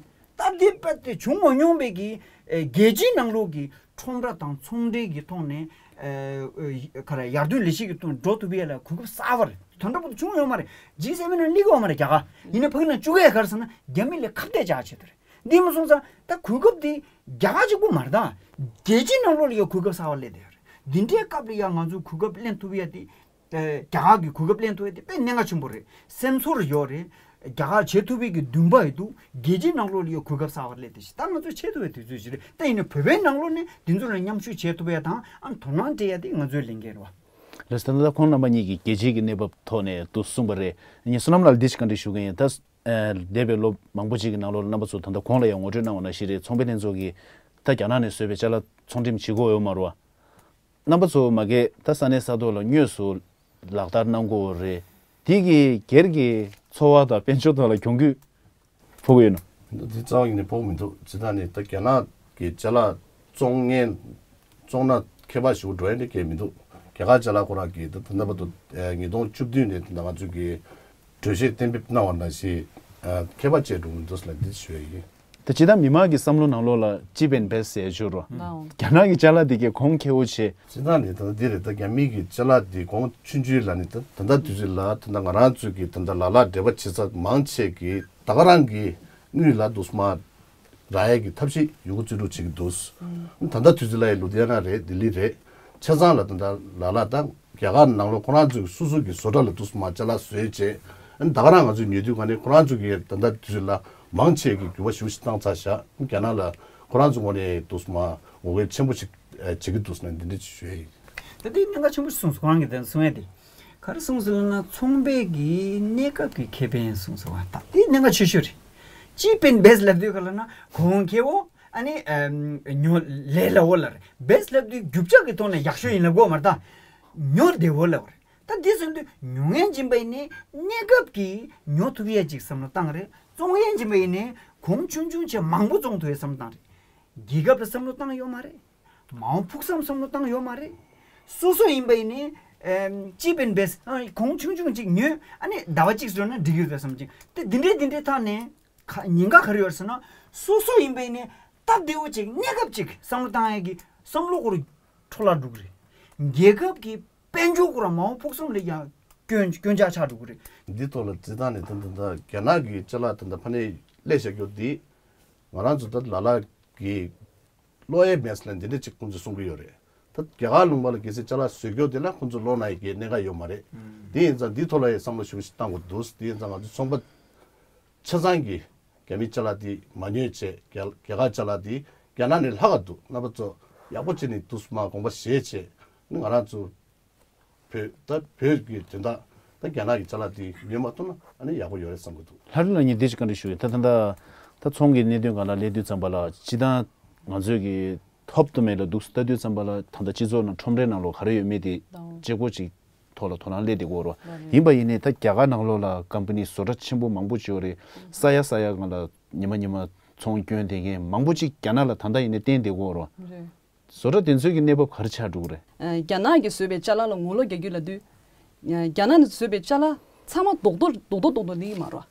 སྟབས་བདེ་དཔེ་དེ་བྱུང་མ་མྱོང་བའི་གི་ཨེ་རྒྱལ་སྤྱིའི་ནང་ལོགས་ཀྱི་ཁྲོམ་ར་དང་ཚོང་འབྲེལ་གྱི་ཐོག་ནས་ཨེ་ཨེ་ག་རེ་ཡར་ཐོན་ལས་གཞི་གི་ཐོག་འགྲོ་ཐུབ་ཡས་ལ་གོ་སྐབས་གསར་པ་རེད། དོན་དག་པོ་དེ་བྱུང་ཡོད་མ་རེད། ཇི་སེ་ཝེན་ནང་སླེབས་ཡོད་མ་རེད་རྒྱ་གར། ཡིན་ན་ཕ་གི་ནང་བཅུག་ཡས་ག་རེ་ཟེར་ན་རྒྱ་མི་ལ་ཁ་གཏད་བཅག་ཆེད་དུ་རེད། འདི་མ་སོང་ཙང་ད་གོ་སྐབས་འདི་རྒྱ་གར་གཅིག་པུ་མ་རེད་ད། རྒྱལ་སྤྱིའི་ནང་ལོགས་ལ་ཡང་གོ་སྐབས་གསར་པ་སླེབས་བསྡད་ཡོད་རེད། འདི་འདྲའི་སྐབས་ལ་ཡང་ང་ཚོས་གོ་སྐབས་ལེན་ཐུབ་ཡ་དེ་ཨེ་རྒྱ་གར་གྱི་གོ་སྐབས་ལེན་ཐུབ་ཡ་དེ་དཔེ་གནད་འགག་ཆེན་པོ་རེད། སེམས་ཚོར་ཡོད་རེད། རྒྱ་གར་བྱེད་ཐུབ་པའི་གི་འདུན་པ་ཡོད་འདུག་རྒྱལ་སྤྱིའི་ནང་ལོགས་ལ་ཡང་གོ་སྐབས་གསར་པ་སླེབས་བསྡད་ཤག་ད་ང་ཚོས་བྱེད་ཐུབ་པའི་དུས་ཚོད་ཞིག་རེད། ད་ཡིན་ན་བོད་པའི་ནང་ལོགས་ནས་འདི་ཚོ་ལ་མཉམ་ཞུགས་བྱེད་ཐུབ་ཡ་དང་ཨ་དོ་སྣང་སྤྲད་ཡ་དེ་ང་ཚོའི་ལས་འགན་རེད་བ། ལགས་སོ། ད་ལྟ་ཁོང་རྣམ་པ་གཉིས་ཀྱིས་རྒྱལ་སྤྱིའི་གི་གནས་བབ་ཐོག་ནས་དུ་གསུངས་པ་རེད། ངས་བསོད་ནམས་ལགས་ལ་འདི་ཞིག་བཀའ་འདྲི་ཞུ་གི་ཡིན། ད་ཨ་འདས་པའི་ལོ་མང་པོ་ཅིག་གི་ནང་ལོགས་ལ་རྣམ་པ་ཚོ་ད་ལྟ་གོང་ལ་ཡང་ངོ་སྤྲོད་གནང་བ་ནང་བཞིན་རེད། ཚོང་པའི་ལྷན་ཚོགས་ཀྱིས་ད་རྒྱ་ནག་ནས་བཟོས་པའི་ཅ་ལག་ཚོང་འགྲེམས་བྱེད་དགོས་ཡོད་མ་རེད་བ། རྣམ་པ་ཚོ་མ་གིར་ད་ས་གནས་ས་ཐོག་ལ་དངོས་སུ་ ལག་བསྟར་གནང་དགོས་རེད། དེ་གི་སྒེར་གྱི་འཚོ་བ་དང་དཔལ་འབྱོར་ཐོག་ལ་གྱོང་གུད་ཕོག་གི་ཡོད་ནོ། འདི་རྩ་བ་ཉིད་ནས་ཕོག་མི་འདུག་ཇི་ལྟར་ནི་ད་རྒྱ་ནག་གི་ཅ་ལག་བཙོང་མཁན་བཙོང་ན་ཁྱད་པར་ཞིག་འགྲོ་ཡ་འདི་གས་མི་འདུག་རྒྱ་གར་ཅ་ལག་ཁོ་རང་གིས་ད་ད་ལྟ་བར་དུ་ཨ་ཉིས་སྟོང་བཅུ་བདུན་ནས་ད་ང་ཚོས་ཀྱི་གྲོས་ཆོད་གཏན་འབེབས་གནང་བ་ནང་བཞིན་ཨ་ཁྱད་པར་ཅིག་འགྲོ་མི་འདུག་ཟེར་ལ་འདི་ཞུ་ཡ་ཡིན། ད་ཇི་ལྟར་མི་མང་གི་བསམ་བློ་ནང་ལོགས་ལ་cheap and best ཟེར་ཞུ་རོ། ལའོ། རྒྱ་ནག་གི་ཅ་ལག་འདི་གས་གོང་ཁེ་པོ་ཆེ། སྤྱིར་བཏང་ནས་ད་ལྟ་འདི་རེད། ད་རྒྱ་མི་གི་ཅ་ལག་འདི་གོང་ཆུང་ཆུང་ལ་ནི་ད་ད་ལྟ་དུས་ཚོད་ལ་ད་ལྟ་ང་རང་ཚོའི་གི་ད་ལྟ་ལ་ལ་འབྲེལ་བ་བྱེད་ས་མང་ཆེ་གི་ད་ག་རང་གི་དངུལ་ལ་འདུག་སེ་མར་རག་ཡས་ཀྱི་ཐབས་ཤེས་ཡོད་རྒུ་རྩིས་སྤྲོད་བྱེད་ཀྱི་འདུག་ད་ལྟ་དུས་ཚོད་ལ་ཡི་ལུ་དྷི་ཡ་ན་རེད། ལྡི་ལི་རེད། ཆ་ཚང་ལ་ད་ལྟ་ལ་ལ་ད་རྒྱ་གར་ནང་ལོགས་ཁོ་རང་ཚོའི་སོ་སོ་གི་བཟོ་གྲྭ་ལ་འདུག་སེ་མར་ཅ་ལག་བཟོས་བྱས། ཨ་ནི་ད་ག་རང་ང་ཚོས་ཉོ་དུས་ག་ནས་ཁོ་རང་ཚོ་གི་ད་ལྟ་དུས་ཚོད་ལ་མང་ཆེ་གི་འགྱུར་བ་ཞེ་པོ་ཞིག་བཏང་ཚར་བཞག་རྒྱ་ནག་ལ་ཁོ་རང་ཚོ་ངོས་ནས་འདུག་སེ་མར་ངོ་རྒོལ་ཆེན་པོ་ཞིག་ཨ་བྱེད་ཀྱི་འདུག་ཟེར་ནས་འདི་འདྲ་ཞིག་ཞུ་ཡ་ཡིན། ད་ལྟའི་གནད་འགག་ཆེན་པོ་ཞིག་གསུངས་སོང་། ཁོ་རང་གིས་དེ་གསུང་ཡ་དེ་ག་རེ་གསུངས་སོང་ལབ་ན། ཚོང་པའི་གི་གནས་སྐབས་ཀྱི་ཁེ་ཕན་གསུངས་སོང་བ། ད་དེ་གནད་འགག་ཆེ་ཤོས་རེད། cheap and best ལབ་དུས་ག་ལབ་ན་གོང་ཁེ་པོ། ཨ་ནི་ཨམ་ཉོ་ལས་སླ་བོ་ལབ་རེད། best ལབ་དུས་རྒྱུ་ཆ་གི་ཐོག་ནས་ཡག་ཤོས་ཡིན་ལབ་དགོས་མ་རེད། ད་ཉོ་བདེ་བོ་ལབ་རེད། ད་འདི་ཟེར་དུས་ཉོ་མཁན་ཅིག་ཡིན་པ་ཡིན་ནའི་གནས་སྐབས་ཀྱི་ཉོ་ཐུབ་ཡས་ཅིག་བསམ་བློ་བཏང་རེད། བཙོང་མཁན་ཅིག་ཡིན་པ་ཡིན་ནའི་གོང་ཆུང་ཆུང་བྱས་མང་པོ་བཙོང་ཐུབ་ཡས་བསམ་བློ་བཏང་རེད། རྒྱལ་ཁབ་ལ་བསམ་བློ་བཏང་ཡོད་མ་རེད། མ་འོངས་ཕུགས་བསམ་བསམ་བློ་བཏང་ཡོད་མ་རེད། སོ་སོ་ཡིན་པ་ཡིན་ནའི་ཨམ་cheap and best ཨ་གོང་ཆུང་ཆུང་ཅིག་ཉོས། ཨ་ནི་ཟླ་བ་གཅིག་འགྲོ་ན་འགྲིག་ཡོད་པའི་བསམ་ཅིག་དེ་འདི་འདྲའི་འདི་འདྲའི་ཐག་ནས། ཁ་ཉེན་ཁ་ག་རེ་ཡོད་ཟེར་ན། སོ་སོ་ཡིན་པ་ཡིན་ནའི་སྟབས་བདེ་བོ་ཅིག་གནས་སྐབས་ཅིག་བསམ་བློ་བཏང་ཡས་ཀྱི་བསམ་བློ་ཁོ་རང་འཕྲོ་བརླག་འགྲོ་གི་རེད། རྒྱལ་ཁབ་ཀྱི་དཔལ་འབྱོར་ཁོ་རང་མ་འོངས་ཕུགས་བསམ་ལ་ཡང་སྐྱོན་སྐྱོན་ཆག་ཆགས་འགྲོ་གི་རེད། འདི་ཐོག་ལ་སྤྱིར་བཏང་ནས་ད་ད་ད་རྒྱ་ནག་གི་ཅ་ལག་ད་ད་ཕ་ནས་སླེབས་བཞག་རྒྱུ་འདི་ང་རང་ཚོ་ད་ལ་ལ་གི་བློ་ཡས་མེད་ལ་འདི་འདྲ་ཅིག་ཁོང་ཚོས་གསུང་གི་ཡོད་རེད། ད་རྒྱ་གར་ལུང་པ་ལ་གལ་སྲིད་ཅ་ལག་བཟོ་རྒྱུ་དེ་ལ་ཁོང་ཚོ་བློ་ན་ཡི་གེ་གནད་འགག་ཡོད་མ་རེད། དེ་ཡིན་ཙང་འདི་ཐོག་ལ་ཡི་བསམ་བློ་ཞིབ་ཞིབ་བཏང་དགོས་འདུག་དེ་ཡིན་ཙང་ང་ཚོ་ཚོང་པ་ཆ་ཚང་གིས་རྒྱ་མི་ཅ་ལག་དེ་མ་ཉོས་བྱས། རྒྱ་རྒྱ་གར་ཅ་ལག་དེ་རྒྱ་ནག་ནས་ལྷག་ག་འདུག་རྣམ་པ་ཚོ་ཡག་པོ་བྱས་ནས་འདུག་སེ་མར་དགོངས་པ་བཞེས་བྱས། ང་རང་ཚོ་བོད་ད་བོད་ཀྱི་དོན་དག་ད་རྒྱ་ནག་གི་ཅ་ལག་དེ་ཉོས་མ་ཐུབ་ན་ཨ་ནི་ཡག་པོ་ཡོད་རེད་བསམ་གྱི་འདུག་ལྷ་རི་ལགས་ངས་འདི་ཞིག་བཀའ་འདྲི་ཞུ་ཡིན། ད་ད་ད་ད་ཚོང་གི་གནད་དོན་སྒང་ལ་སླེབས་དུས་ཙམ་པ་ལ་སྤྱིར་བཏང་ང་ཚོས་ཀྱི་ཐོབ་ཏུ་མེད་ལ་འདུག་ལྟ་དུས་ཙམ་པ་ལ་ད་ལྟ་སྤྱི་ཚོགས་ནང་ཁྲོམ་རའི་ནང་ལོགས་ག་རེ་ཡོད་མེད་དེ་ལགས་འོང་། བྱེད་སྒོ་ཅིག་ཐོག་ལ་དོ་སྣང་སླེབས་བསྡད་ཀྱི་ཡོད་རེད། ལགས་རེད། ཡིན་པ་ཡིན་ནའི་ད་རྒྱ་གར་ནང་ལོགས་ལ་ཀམ་པ་ནི་བཟོ་གྲྭ་ཆེན་པོ་མང་པོ་ཅིག་ཡོད་རེད། ས་ཡ་ས་ཡ་སྒང་ལ་ཉི་མ་ཉི་མ་ཚོང་སྐྱོན་བསྡད་མཁན་མང་པོ་ཅིག་རྒྱ་ནག་ལ་ད་ལྟ་ཡིན་ནའི་བརྟེན་བསྡད་ཀྱི་ཡོད་རེད། རེད། བཟོ་གྲྭ་དེ་ཚོའི་གི་གནས་བབ་ག་རེ་ཆགས་འགྲོ་གི་རེད། ཨ་རྒྱ་ནག་གིས་བཟོས་པའི་ཅ་ལག་ལ་ངོ་ལོག་རྒྱག་རྒྱུ་ལབ་དུས། ཨ་རྒྱ་ནག་ནས་བཟོས་པའི་ཅ་ལག་ཚང་མ་རྡོག་རྡོག་རྡོག་རྡོག་རྡོག་རྡོག་ལེན་གྱི་མ་རེད་བ།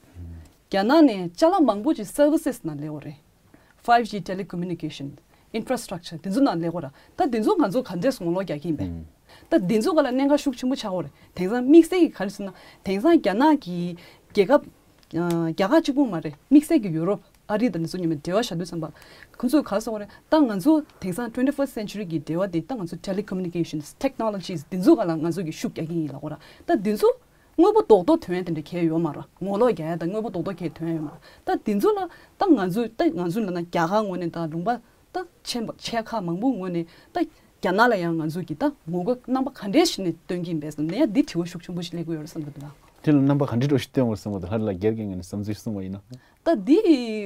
རྒྱ་ནག་ནས་ཅ་ལག་མང་པོ་ཅིག་services ནང་ལེན་གྱི་ཡོད་རེད། five G telecommunication infrastructure དེ་ཚོ་ནང་ལེན་གྱི་ཡོད་རེད། ད་དེ་ཚོ་ང་ཚོ་ག་འདྲས་ངོ་ལོག་རྒྱག་གི་ཡིན་པས། ད་དེ་ཚོ་སྒང་ལ་གནད་འགག་ཤུགས་ཆེན་པོ་ཆགས་ཀྱི་ཡོད་རེད། དེང་སང་དམིགས་བསལ་གྱི་ག་རེ་ཟེར་ན། དེང་སང་རྒྱ་ནག་གི་རྒྱལ་ཁབ་ཨ་རྒྱ་གར་གཅིག་པུ་མ་རེད། དམིགས་བསལ་གྱི་ཡུ་རོབ། ཨ་རི་དང་དེ་ཚོ་མཉམ་དུ་འབྲེལ་བ་བཞག་དུས་ཙམ་པ། ཁོང་ཚོས་ག་རེ་ཟེར་བ་རེད། ད་ང་ཚོ་དེང་སང་twenty first century གི་འབྲེལ་བ་དེ་ད་ང་ཚོ་telecommunications technologies དེ་ཚོ་སྒང་ལ་ང་ཚོ་གི་ཤུགས་རྒྱག་གི་ཡིན་ལབ་ཀྱི་ཡོད་རེད། ད་དེ་ཚོ་དངོས་པོ་རྡོག་རྡོག་ཐོན་ཡ་དེ་འདྲ་གང་ཡང་ཡོད་མ་རེད། ངོ་ལོག་རྒྱག་ཡ་དང་དངོས་པོ་རྡོག་རྡོག་གང་ཡང་ཐོན་ཡ་ཡོད་མ་རེད། ད་དེ་ཚོ་ལ་ད་ང་ཚོས་ད་ང་ཚོ་ལབ་ན་རྒྱ་གར་ངོས་ནས་ད་ལུང་པ་ད་ཆེན་པོ་ཆེ་ཁག་མང་པོ་ངོས་ནས་ད་རྒྱ་ནག་ལ་ཡང་ང་ཚོ་གི་ད་ངོ་རྒོལ་རྣམ་པ་ག་འདྲས་ཞིག་ནས་སྟོན་གྱི་ཡིན་པས་ཟེར་ནས་ཡང་འདི་དྲི་བ་ཤུགས་ཆེན་པོ་ཞིག་སླེབས་ཀྱི་ཡོད་རེད་བསམ་གྱི་འདུག་ལགས། དེ་ལ་རྣམ་པ་ག་འདྲས་འདྲ་ཞིག་སྟོན་དགོས་བསམ་གྱི་འདུག་ལྷ་རི་ལགས་སྒེར་གྱི་ངོས་ནས་བསམ་ཚུལ་གསུངས་པ་ཡིན་ན། ད་འདི་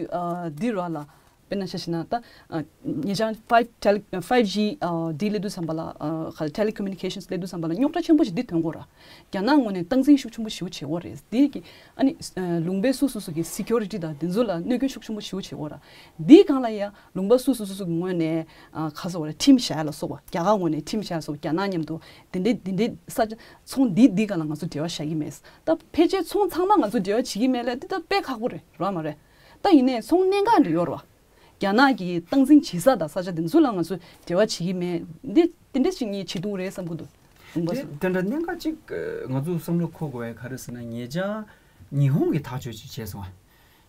ཨ་འདི་ར་ལ། དཔེར་ན་ཆ་བཞག་ན་ད་ཨ་ཉེ་ཆར་five tele- five G ཨ་འདི་སླེབས་དུས་ཙམ་པ་ལ། ཨ་ག་telecommunications སླེབས་དུས་ཙམ་པ་ལ་རྙོག་དྲ་ཆེན་པོ་ཞིག་འདི་ཐོན་གྱི་ཡོད་རེད། རྒྱ་ནག་ངོས་ནས་སྟངས་འཛིན་ཤུགས་ཆེན་པོ་ཞེ་པོ་བྱེད་ཀྱི་ཡོད་རེད། འདི་གི་ཨ་ནི་ཨ་ལུང་པའི་སོ་སོ་སོ་གི་security དང་དེ་ཚོ་ལ་གནོད་སྐྱོན་ཤུགས་ཆེན་པོ་ཞེ་པོ་བྱེད་ཀྱི་ཡོད་རེད། འདིའི་སྒང་ལ་ཡང་ལུང་པ་སོ་སོ་སོ་སོ་གི་ངོས་ནས་ཨ་ག་རེ་ཟེར་དགོས་རེད། ཁྲིམས་བཞག་ཡ་ལ་སོགས་པ། རྒྱ་གར་ངོས་ནས་ཁྲིམས་བཞག་ཡ་ལ་སོགས་པ། རྒྱ་ནག་མཉམ་དུ་དེ་འདྲའི་དེ་འདྲའི་ས་ཆ་ཚོང་འདི་འདི་སྒང་ལ་ང་ཚོ་འབྲེལ་བ་བཞག་གི་མེད། ད་ཕལ་ཆེར་ཚོང་ཚང་མ་ང་ཚོ་འབྲེལ་བ་བྱེད་ཀྱི་མེད་ལབ་འདི་ད་དཔེ་ཁག་པོ་རེད། རེད་མ་རེད། ད་ཡིན་ནའི་ཚོང་གནད་འགག་འདྲ་ཡོད་རེད་བ། རྒྱ་ནག་གི་སྟངས་འཛིན་བྱེད་ས་དང་ས་ཆ་དེ་ཚོ་ལ་ང་ཚོས་འབྲེལ་བ་བྱེད་ཀྱི་མེད། འདི་དེ་འདྲ་ཞིག་ངས་བྱེད་ཐུབ་རེད་བསམ་གྱི་འདུག་ལུང་པ་དེ་སོ། དེ་འདྲ་གནད་འགག་ཅིག་ང་ཚོ་བསམ་བློ་འཁོར་དགོས་པ་ག་རེ་ཟེར་ན། ཉེ་ཆར་ཉི་ཧོང་གིས་ཐག་གཅོད་ཅིག་བྱས་སོང་བ།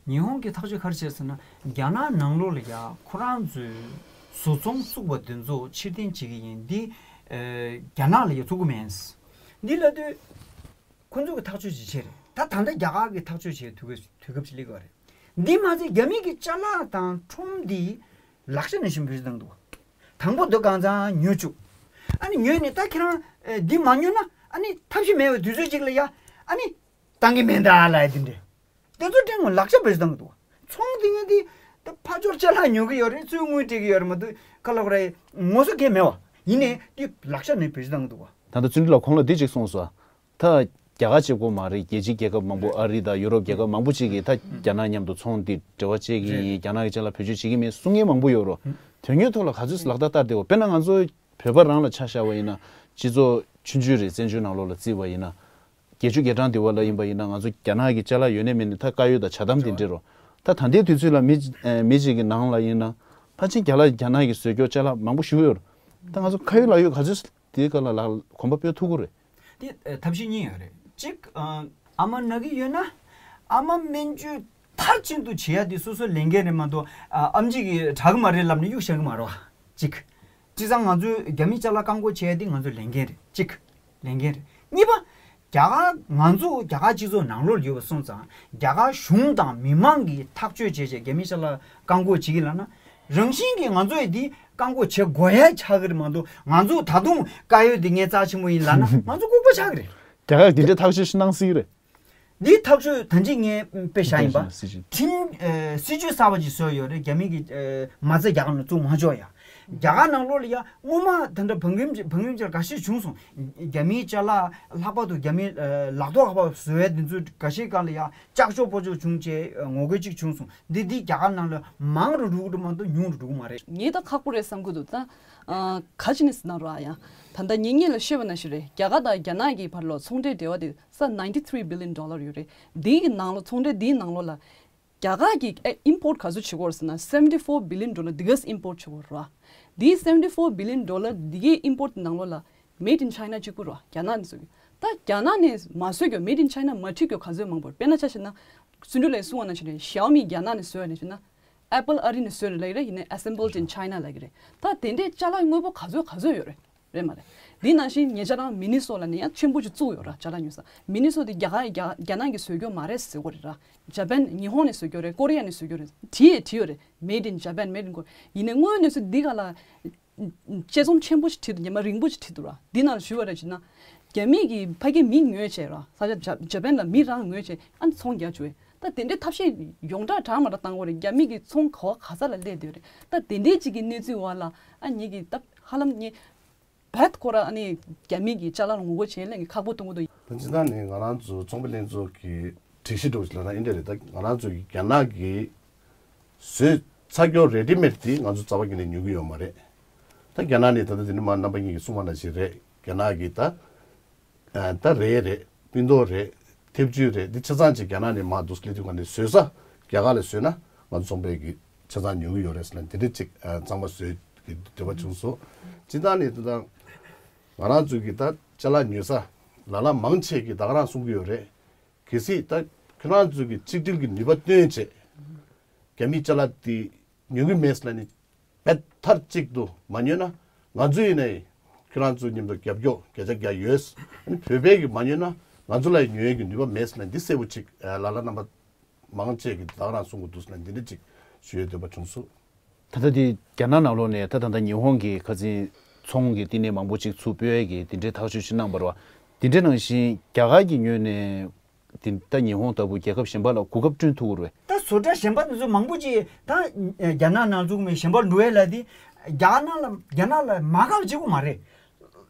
ཉི་ཧོང་གིས་ཐག་གཅོད་ག་རེ་བྱས་ཟེར་ན། རྒྱ་ནག་ནང་ལོགས་ལ་ཡ་ཁོ་རང་ཚོའི་བཟོ་ཚོང་བཙུགས་པ་དེ་ཚོ་ཕྱིར་འཐེན་བྱེད་ཀྱི་ཡིན། འདི་ཨ་རྒྱ་ནག་ལ་ཡ་ཐུག་གི་མེད། འདི་ལབ་དུས། ཁོ་ཚོ་གི་ཐག་གཅོད་ཅིག་བྱས་རེད། ད་ད་ལྟ་རྒྱ་གར་གི་ཐག་གཅོད་བྱས་དུས་སྐབས་དུས་སྐབས་ཅིག་སླེབས་ཀྱི་ཡོད་རེད། འདི་མ་ཚད་རྒྱ་མི་གི་ཅ་ལག་དང་ཁྲོམ་འདི་ལག་ཆ་ནང་བཞིན་བེད་སྤྱོད་བཏང་གི་འདུག་དང་པོ་འདི་གང་ཚང་ཉོ་བཅུག་ཨ་ནི་ཉོས་ནས་ད་ཁྱེད་རང་ཨེ་འདི་མ་ཉོས་ན་ཨ་ནི་ཐབས་ཤེས་མེད་པའི་དུས་ཚོད་ཅིག་ལ་ཡ་ཨ་ནི་བཏང་གི་མེད་ད་ལབ་ཡ་འདི་འདྲས། དེ་ཚོ་སྤྲད་ངོ་ལག་ཆ་བེད་སྤྱོད་བཏང་གི་འདུག་ཚོང་འདི་ངས་འདི་ད་ཕར་ཕྱོགས་ཅ་ལག་ཉོ་གི་ཡོད་རེད། ཚུར་དངུལ་སྤྲད་གི་ཡོད་རེད་མ་གཏོགས་ཁ་ལོག་རེད་ངོ་སོ་གས་མེད་བ། ཡིན་ནའི་འདི་ལག་ཆ་ནས་བེད་སྤྱོད་བཏང་གི་འདུག་བ། ད་ལྟ་བརྩོན་འགྲུས་ལགས་ཁོང་ལ་འདི་གཅིག་གསུངས་སོང་། ད་རྒྱ་གར་གཅིག་པོ་མ་རེད། རྒྱལ་སྤྱིའི་རྒྱལ་ཁབ་མང་པོ། ཨ་རི་དང་ཡུ་རོབ་རྒྱལ་ཁབ་མང་པོ་ཅིག་གིས་ད་རྒྱ་ནག་མཉམ་དུ་ཚོང་འདི་འབྲེལ་བ་བཅད་ཀྱི་ཡིན། རྒྱ་ནག་གི་ཅ་ལག་བེད་སྤྱོད་བྱེད་ཀྱི་མིན་གསུང་མཁན་མང་པོ་ཡོད་རེད། དོན་དངོས་ཐོག་ལ་ག་ཚོད་ལག་བསྟར་བསྟར་བསྡད་ཡོད། དཔེར་ན་ང་ཚོ་བོད་པ་རང་ལ་ཆ་བཞག་པ་ཡིན་ན། སྤྱི་ཚོགས་ཆུང་ཆུང་རེད། བཙན་བྱོལ་ནང་ལོགས་ལ་བརྩིས་པ་ཡིན་ན། བརྒྱད་ཅུ་གྱ་གྲངས་དེ་བ་ལ་ཡིན་པ་ཡིན་ན། ང་ཚོ་རྒྱ་ནག་གི་ཅ་ལག་ཡོད་ནའི་མེད་ནའི་ད་དཀར་ཡོལ་དང་ཇ་དམ་དེ་འདྲ་རོ། ད་ད་ལྟའི་དུས་ཚོད་ལ་མི་ཨེ་མི་གཅིག་གི་ནང་ལ་ཡིན་ན་ཕལ་ཆེར་རྒྱ་ལག་རྒྱ་ནག་གི་བཟོས་སྐྱོར་ཅ་ལག་མང་པོ་ཞིག་ཡོད་རེད། ད་ང་ཚོ་ཁ་ཡོད་ལག་ཡོད་ག་ཚོད་དེའི་སྐབས་ལ་ལག་གོམ་པ་སྤོས་ཐུབ་ཀྱི་རེད། དེ་ཨ་ཐབས་ཤེས་གཉིས་ཡོད་རེད། གཅིག་ཨ་ཨ་མ་ན་གི་ཡོད་ན་ཨ་མ་སྨན་བཅོས་མཐར་ཕྱིན་དུ་བྱེད་ཡ་དེ་སོ་སོའི་ལས་འགན་རེད་མ་གཏོགས། ཨ་ཨམ་ཆི་གིས་དྲག་གི་མ་རེད་ལབ་ནས་གཡུག་བཞག་གི་མ་རེད་བ། གཅིག་བྱས་ཙང་ང་ཚོས་རྒྱ་མི་ཅ་ལག་བཀག་འགོག་བྱེད་ཡ་དེ་ང་ཚོའི་ལས་འགན་རེད། གཅིག་ལས་འགན་རེད། གཉིས་པ། རྒྱ་གར་ང་ཚོ་རྒྱ་གར་སྤྱི་ཚོགས་ནང་ལོགས་ཡོད་པ་སོང་ཙང་རྒྱ་གར་གཞུང་དང་མི་མང་གིས་ཐག་གཅོད་བྱས་བྱས་རྒྱ་མི་ཅ་ལག་བཀག་འགོག་བྱེད་ཀྱི་ལབ་ན། རང་བཞིན་གྱིས་ང་ཚོ་ཡི་འདི་བཀག་འགོག་བྱེད་དགོས་ཡ་ཆགས་ཀྱི་རེད་མ་གཏོགས། ང་ཚོ་ད་དུང་དཀར་ཡོལ་འདི་ངའི་རྩ་ཆེན་པོ་ཡིན་ལབ་ན་ང་ཚོ་ལྐུགས་པ་ཆགས་ཀྱི་རེད། རྒྱ་གར་འདི་འདྲའི་ཐག་གཅོད་ཞིག་གནང་སྲིད་ཀྱི་རེད། འདིའི་ཐག་གཅོད་ད་ཅི་ངས་དཔེ་བཞག་ཡིན་པ། སྲིད་ཇུས། ཁྲིམས་ཨ་སྲིད་ཇུས་གསར་པ་ཅིག་བཟོས་ཡོད་རེད། རྒྱ་མི་གི་ཨ་མ་རྩ་རྒྱ་གར་ནང་བཙུགས་མ་ཆོག་ཡ། རྒྱ་གར་ནང་ལོགས་ལ་ཡ་སྔོན་མ་དེ་འདྲ་བང་རིམ་བང་རིམ་ཅིག་འགའ་ཤས་བྱུང་སོང་། རྒྱ་མིའི་ཅ་ལག་ལྷག་པར་དུ་རྒྱ་མིའི་ཨ་ལག་ཐོགས་ཁ་པར་བཟོ་ཡ་དེ་ཚོ་འགའ་ཤས་སྒང་ལ་ཡ་ལྕགས་ཤོག་པོ་ཅོག་བྱུང་བྱས་ངོ་རྒོལ་ཅིག་བྱུང་སོང་། འདི་འདི་རྒྱ་གར་ནང་ལ་མང་རུ་འགྲོ་གི་འདུག་མ་གཏོགས་ཉུང་རུ་འགྲོ་གི་མ་རེད། ངས་ད་ཁག་པོ་རེད་བསམ་གི་འདུག་ད་ཨ་ག་ཅི་ནས་ཟེར་ན་ར་ཡ། ད་ལྟ་ངས་སྔོན་ལ་ཤོད་པ་ནང་བཞིན་རེད། རྒྱ་གར་དང་རྒྱ་ནག་གི་བར་ལ་ཚོང་འབྲེལ་འབྲེལ་བ་དེ་ས་ninety three billion dollar ཡོད་རེད། འདིའི་གི་ནང་ལ་ཚོང་འབྲེལ་འདིའི་ནང་ལོགས་ལ་རྒྱ་གར་གྱིས་ཨེ་import ག་ཚོད་བྱེད་ཀྱི་ཡོད་རེད་ཟེར་ན་seventy four billion dollar འདི་གས་import བྱེད་ཀྱི་ཡོད་རེད་བ། འདིའི་seventy four billion dollar འདི་གས་import ནང་ལོགས་ལ་made in China གཅིག་པུ་རེད་བ། རྒྱ་ནག་ནས་བཟོ་གི། ད་རྒྱ་ནག་ནས་མ་བཟོས་ཀྱི་made in China མ་བྲིས་ཀྱི་ག་ཚོད་མང་པོ་རེད། དཔེར་ན་ཆ་བཞག་ན་སུ་འབྲུག་ལགས་གསུངས་པ་ནང་བཞིན་རེད། Xiaomi རྒྱ་ནག་ནས་བཟོས་པ་ནང་བཞིན་ན། Apple ཨ་རི་ནས་བཟོས་རེད་ལབ་ཀྱི་རེད། ཡིན་ནའི་assembled in China ལབ་ཀྱི་རེད། ད་དེ་འདྲའི་ཅ་ལག་དངོས་པོ་ག་ཚོད་ག་ཚོད་ཡོད་རེད། རེད་མ་རེད། འདི་ནང་བཞིན་ཉེ་ཆར་རང་མི་ནི་སོ་ལ་ནས་ཡང་ཆེན་པོ་ཅིག་བཙུགས་ཡོད་ར། ཅ་ལག་ཉོ་ས། མི་ནི་སོ་དེ་རྒྱ་གར་རྒྱ་རྒྱ་ནག་གིས་བཟོས་ཀྱི་མ་རེད་ཟེར་གྱི་རེད་ར། ཇ་པན་ཉི་ཧོང་ནས་བཟོས་ཀྱི་རེད། ཀོ་རི་ཡ་ནས་བཟོས་ཀྱི་རེད། བྲིས་ཡས་བྲིས་ཡོད་རེད། Made in Japan, made in Korea། ཡིན་ནའི་དངོས་ཡོད་གནས་ཚུལ་འདི་ག་ལ་དཔྱད་རྩོམ་ཆེན་པོ་ཞིག་བྲིས་འདུག་ཉི་མ་རིང་པོ་ཞིག་བྲིས་འདུག་ར། འདི་ནང་ཞུས་པ་རེད་བྱས་ན། རྒྱ་མི་གིས་ཕ་གིར་མི་ཉོས་བྱས་ར། ས་ཆ་ཇ་ཇ་པན་ལ་མི་རང་ཉོས་བྱས་ཨ་ནི་ཚོང་རྒྱག་བཅུག་ཡས། ད་དེ་འདྲའི་ཐབས་ཤེས་ཡོངས་གྲགས་འདྲ་མ་འདྲ་བཏང་གི་ཡོད་རེད། རྒྱ་མི་གི་ཚོང་ག་བ་ག་ས་ལ་སླེབས་བསྡད་ཡོད་རེད། ད་དེ་འདྲའི་ཅིག་གི་གནས་ཚུལ་བ་ལ་ཨ་ཉིད་ཀྱིས་ད་ཧ་ལམ་ཉིད་བད་ཁོ་ར་ཨ་ནི་རྒྱ་མི་གི་ཅ་ལག་ལ་ངོ་རྒོལ་བྱེད་ལས་ཀྱི་ཁག་པོ་གཏོང་གི་འདུག་ད་སྤྱིར་བཏང་ནས་ང་རང་ཚོ་ཚོང་པ་ལྷན་ཚོགས་ཀྱི་སྒྲིག་གཞི་འདྲ་བོ་ཞིག་ལ་ན་ཨིན་འདྲ་རེད། ད་ང་རང་ཚོ་གི་རྒྱ་ནག་གི་བཟོས་ཚར་སྐྱོར་རེ་ཌི་མེད་དེ་ང་ཚོ་རྩ་བ་ཉིད་ནས་ཉོ་གི་ཡོད་མ་རེད། ད་རྒྱ་ནག་ནས་ད་ལྟ་དེ་ནི་མ་རྣམ་པ་གཉིས་ཀྱིས་གསུངས་པ་ནང་བཞིན་རེད། རྒྱ་ནག་གིས་ད་ཨ་ད་རས་རེད། སྤུན་མདོག་རེད། ཐེབས་ཇུས་རེད། འདི་ཆ་ཚང་ཅིག་རྒྱ་ནག་ནས་མར་འདུག་སླེབས་དུས་ག་ནས་བཟོས་ས་རྒྱ་གར་ལ་བཟོས་ན་ང་ཚོ་ཚོང་པས་ཀྱི་ཆ་ཚང་ཉོ་གི་ཡོད་རེད་ཟེར་ན་འདི་འདྲ་ཅིག་ཨ་གཙང་མ་བཟོས་ཀྱི་འདོད་པ་བྱུང་སོང་། སྤྱིར་བཏང་ནས་ད་ལྟ་ང་རང་ཚོ་གི་ད་ཅ་ལག་ཉོ་ས་ལ་ལ་མང་ཆེ་གིས་ད་ག་རང་གསུང་གི་ཡོད་རེད། གལ་སྲིད་ད་ཁྱོད་རང་ཚོ་གི་གཅིག་སྒྲིལ་གྱི་ནུས་པ་བཏོན་བྱས་རྒྱ་མིའི་ཅ་ལག་དེ་ཉོ་གི་མེད་ཟེར་ན་ནི། བད་མཐར་གཅིག་ཏུ་མ་ཉོས་ན་ང་ཚོ་ཡིན་ནའི་ཁྱོད་རང་ཚོ་མཉམ་དུ་རྒྱབ་སྐྱོར་བརྒྱ་ཆ་བརྒྱ་ཡོད། ཨ་ནི་བོད་པས་ཀྱིས་མ་ཉོས་ན་ང་ཚོ་ལ་ཉོ་ཡས་ཀྱི་ནུས་པ་མེད་ཟེར་ན་འདི་གསལ་པོ་ཅིག་ལ་ལ་རྣམ་པ་མང་ཆེ་གིས་ད་ག་རང་གསུང་གི་འདུག་ཟེར་ན་འདི་འདྲ་ཅིག་ཞུ་ཡས་འདོད་པ་བྱུང་སོང་། ད་ལྟ་འདི་རྒྱ་ནག་ནང་ལོགས་ནས་ད་ད་ལྟ་ཉི་ཧོང་གི་ཁ་སང་ཚོང་གི་བསྟི་གནས་མང་པོ་ཅིག་ཚུར་སྤོ་ཡས་ཀྱི་འདི་འདྲའི་ཐག་གཅོད་ཅིག་གནང་བ་རེད་བ། འདི་འདྲའི་ནང་བཞིན་རྒྱ་གར་གྱིས་ཉོས་ནས། དེ་ད་ཉི་ཧོང་ལྟ་བུ་རྒྱལ་ཁབ་གཞན་པ་ལ་གོ་སྐབས་བསྐྲུན་ཐུབ་ཀྱི་རེད། ད་བཟོ་གྲྭ་གཞན་པ་དེ་ཚོ་མང་པོ་ཅིག་ད་རྒྱ་ནག་ནང་བཙུགས་མེད་གཞན་པར་འགྲོ་ཡས་ལ་དེ་རྒྱ་ནག་ལ་རྒྱ་ནག་ལ་མ་དགའ་བ་གཅིག་པོ་མ་རེད།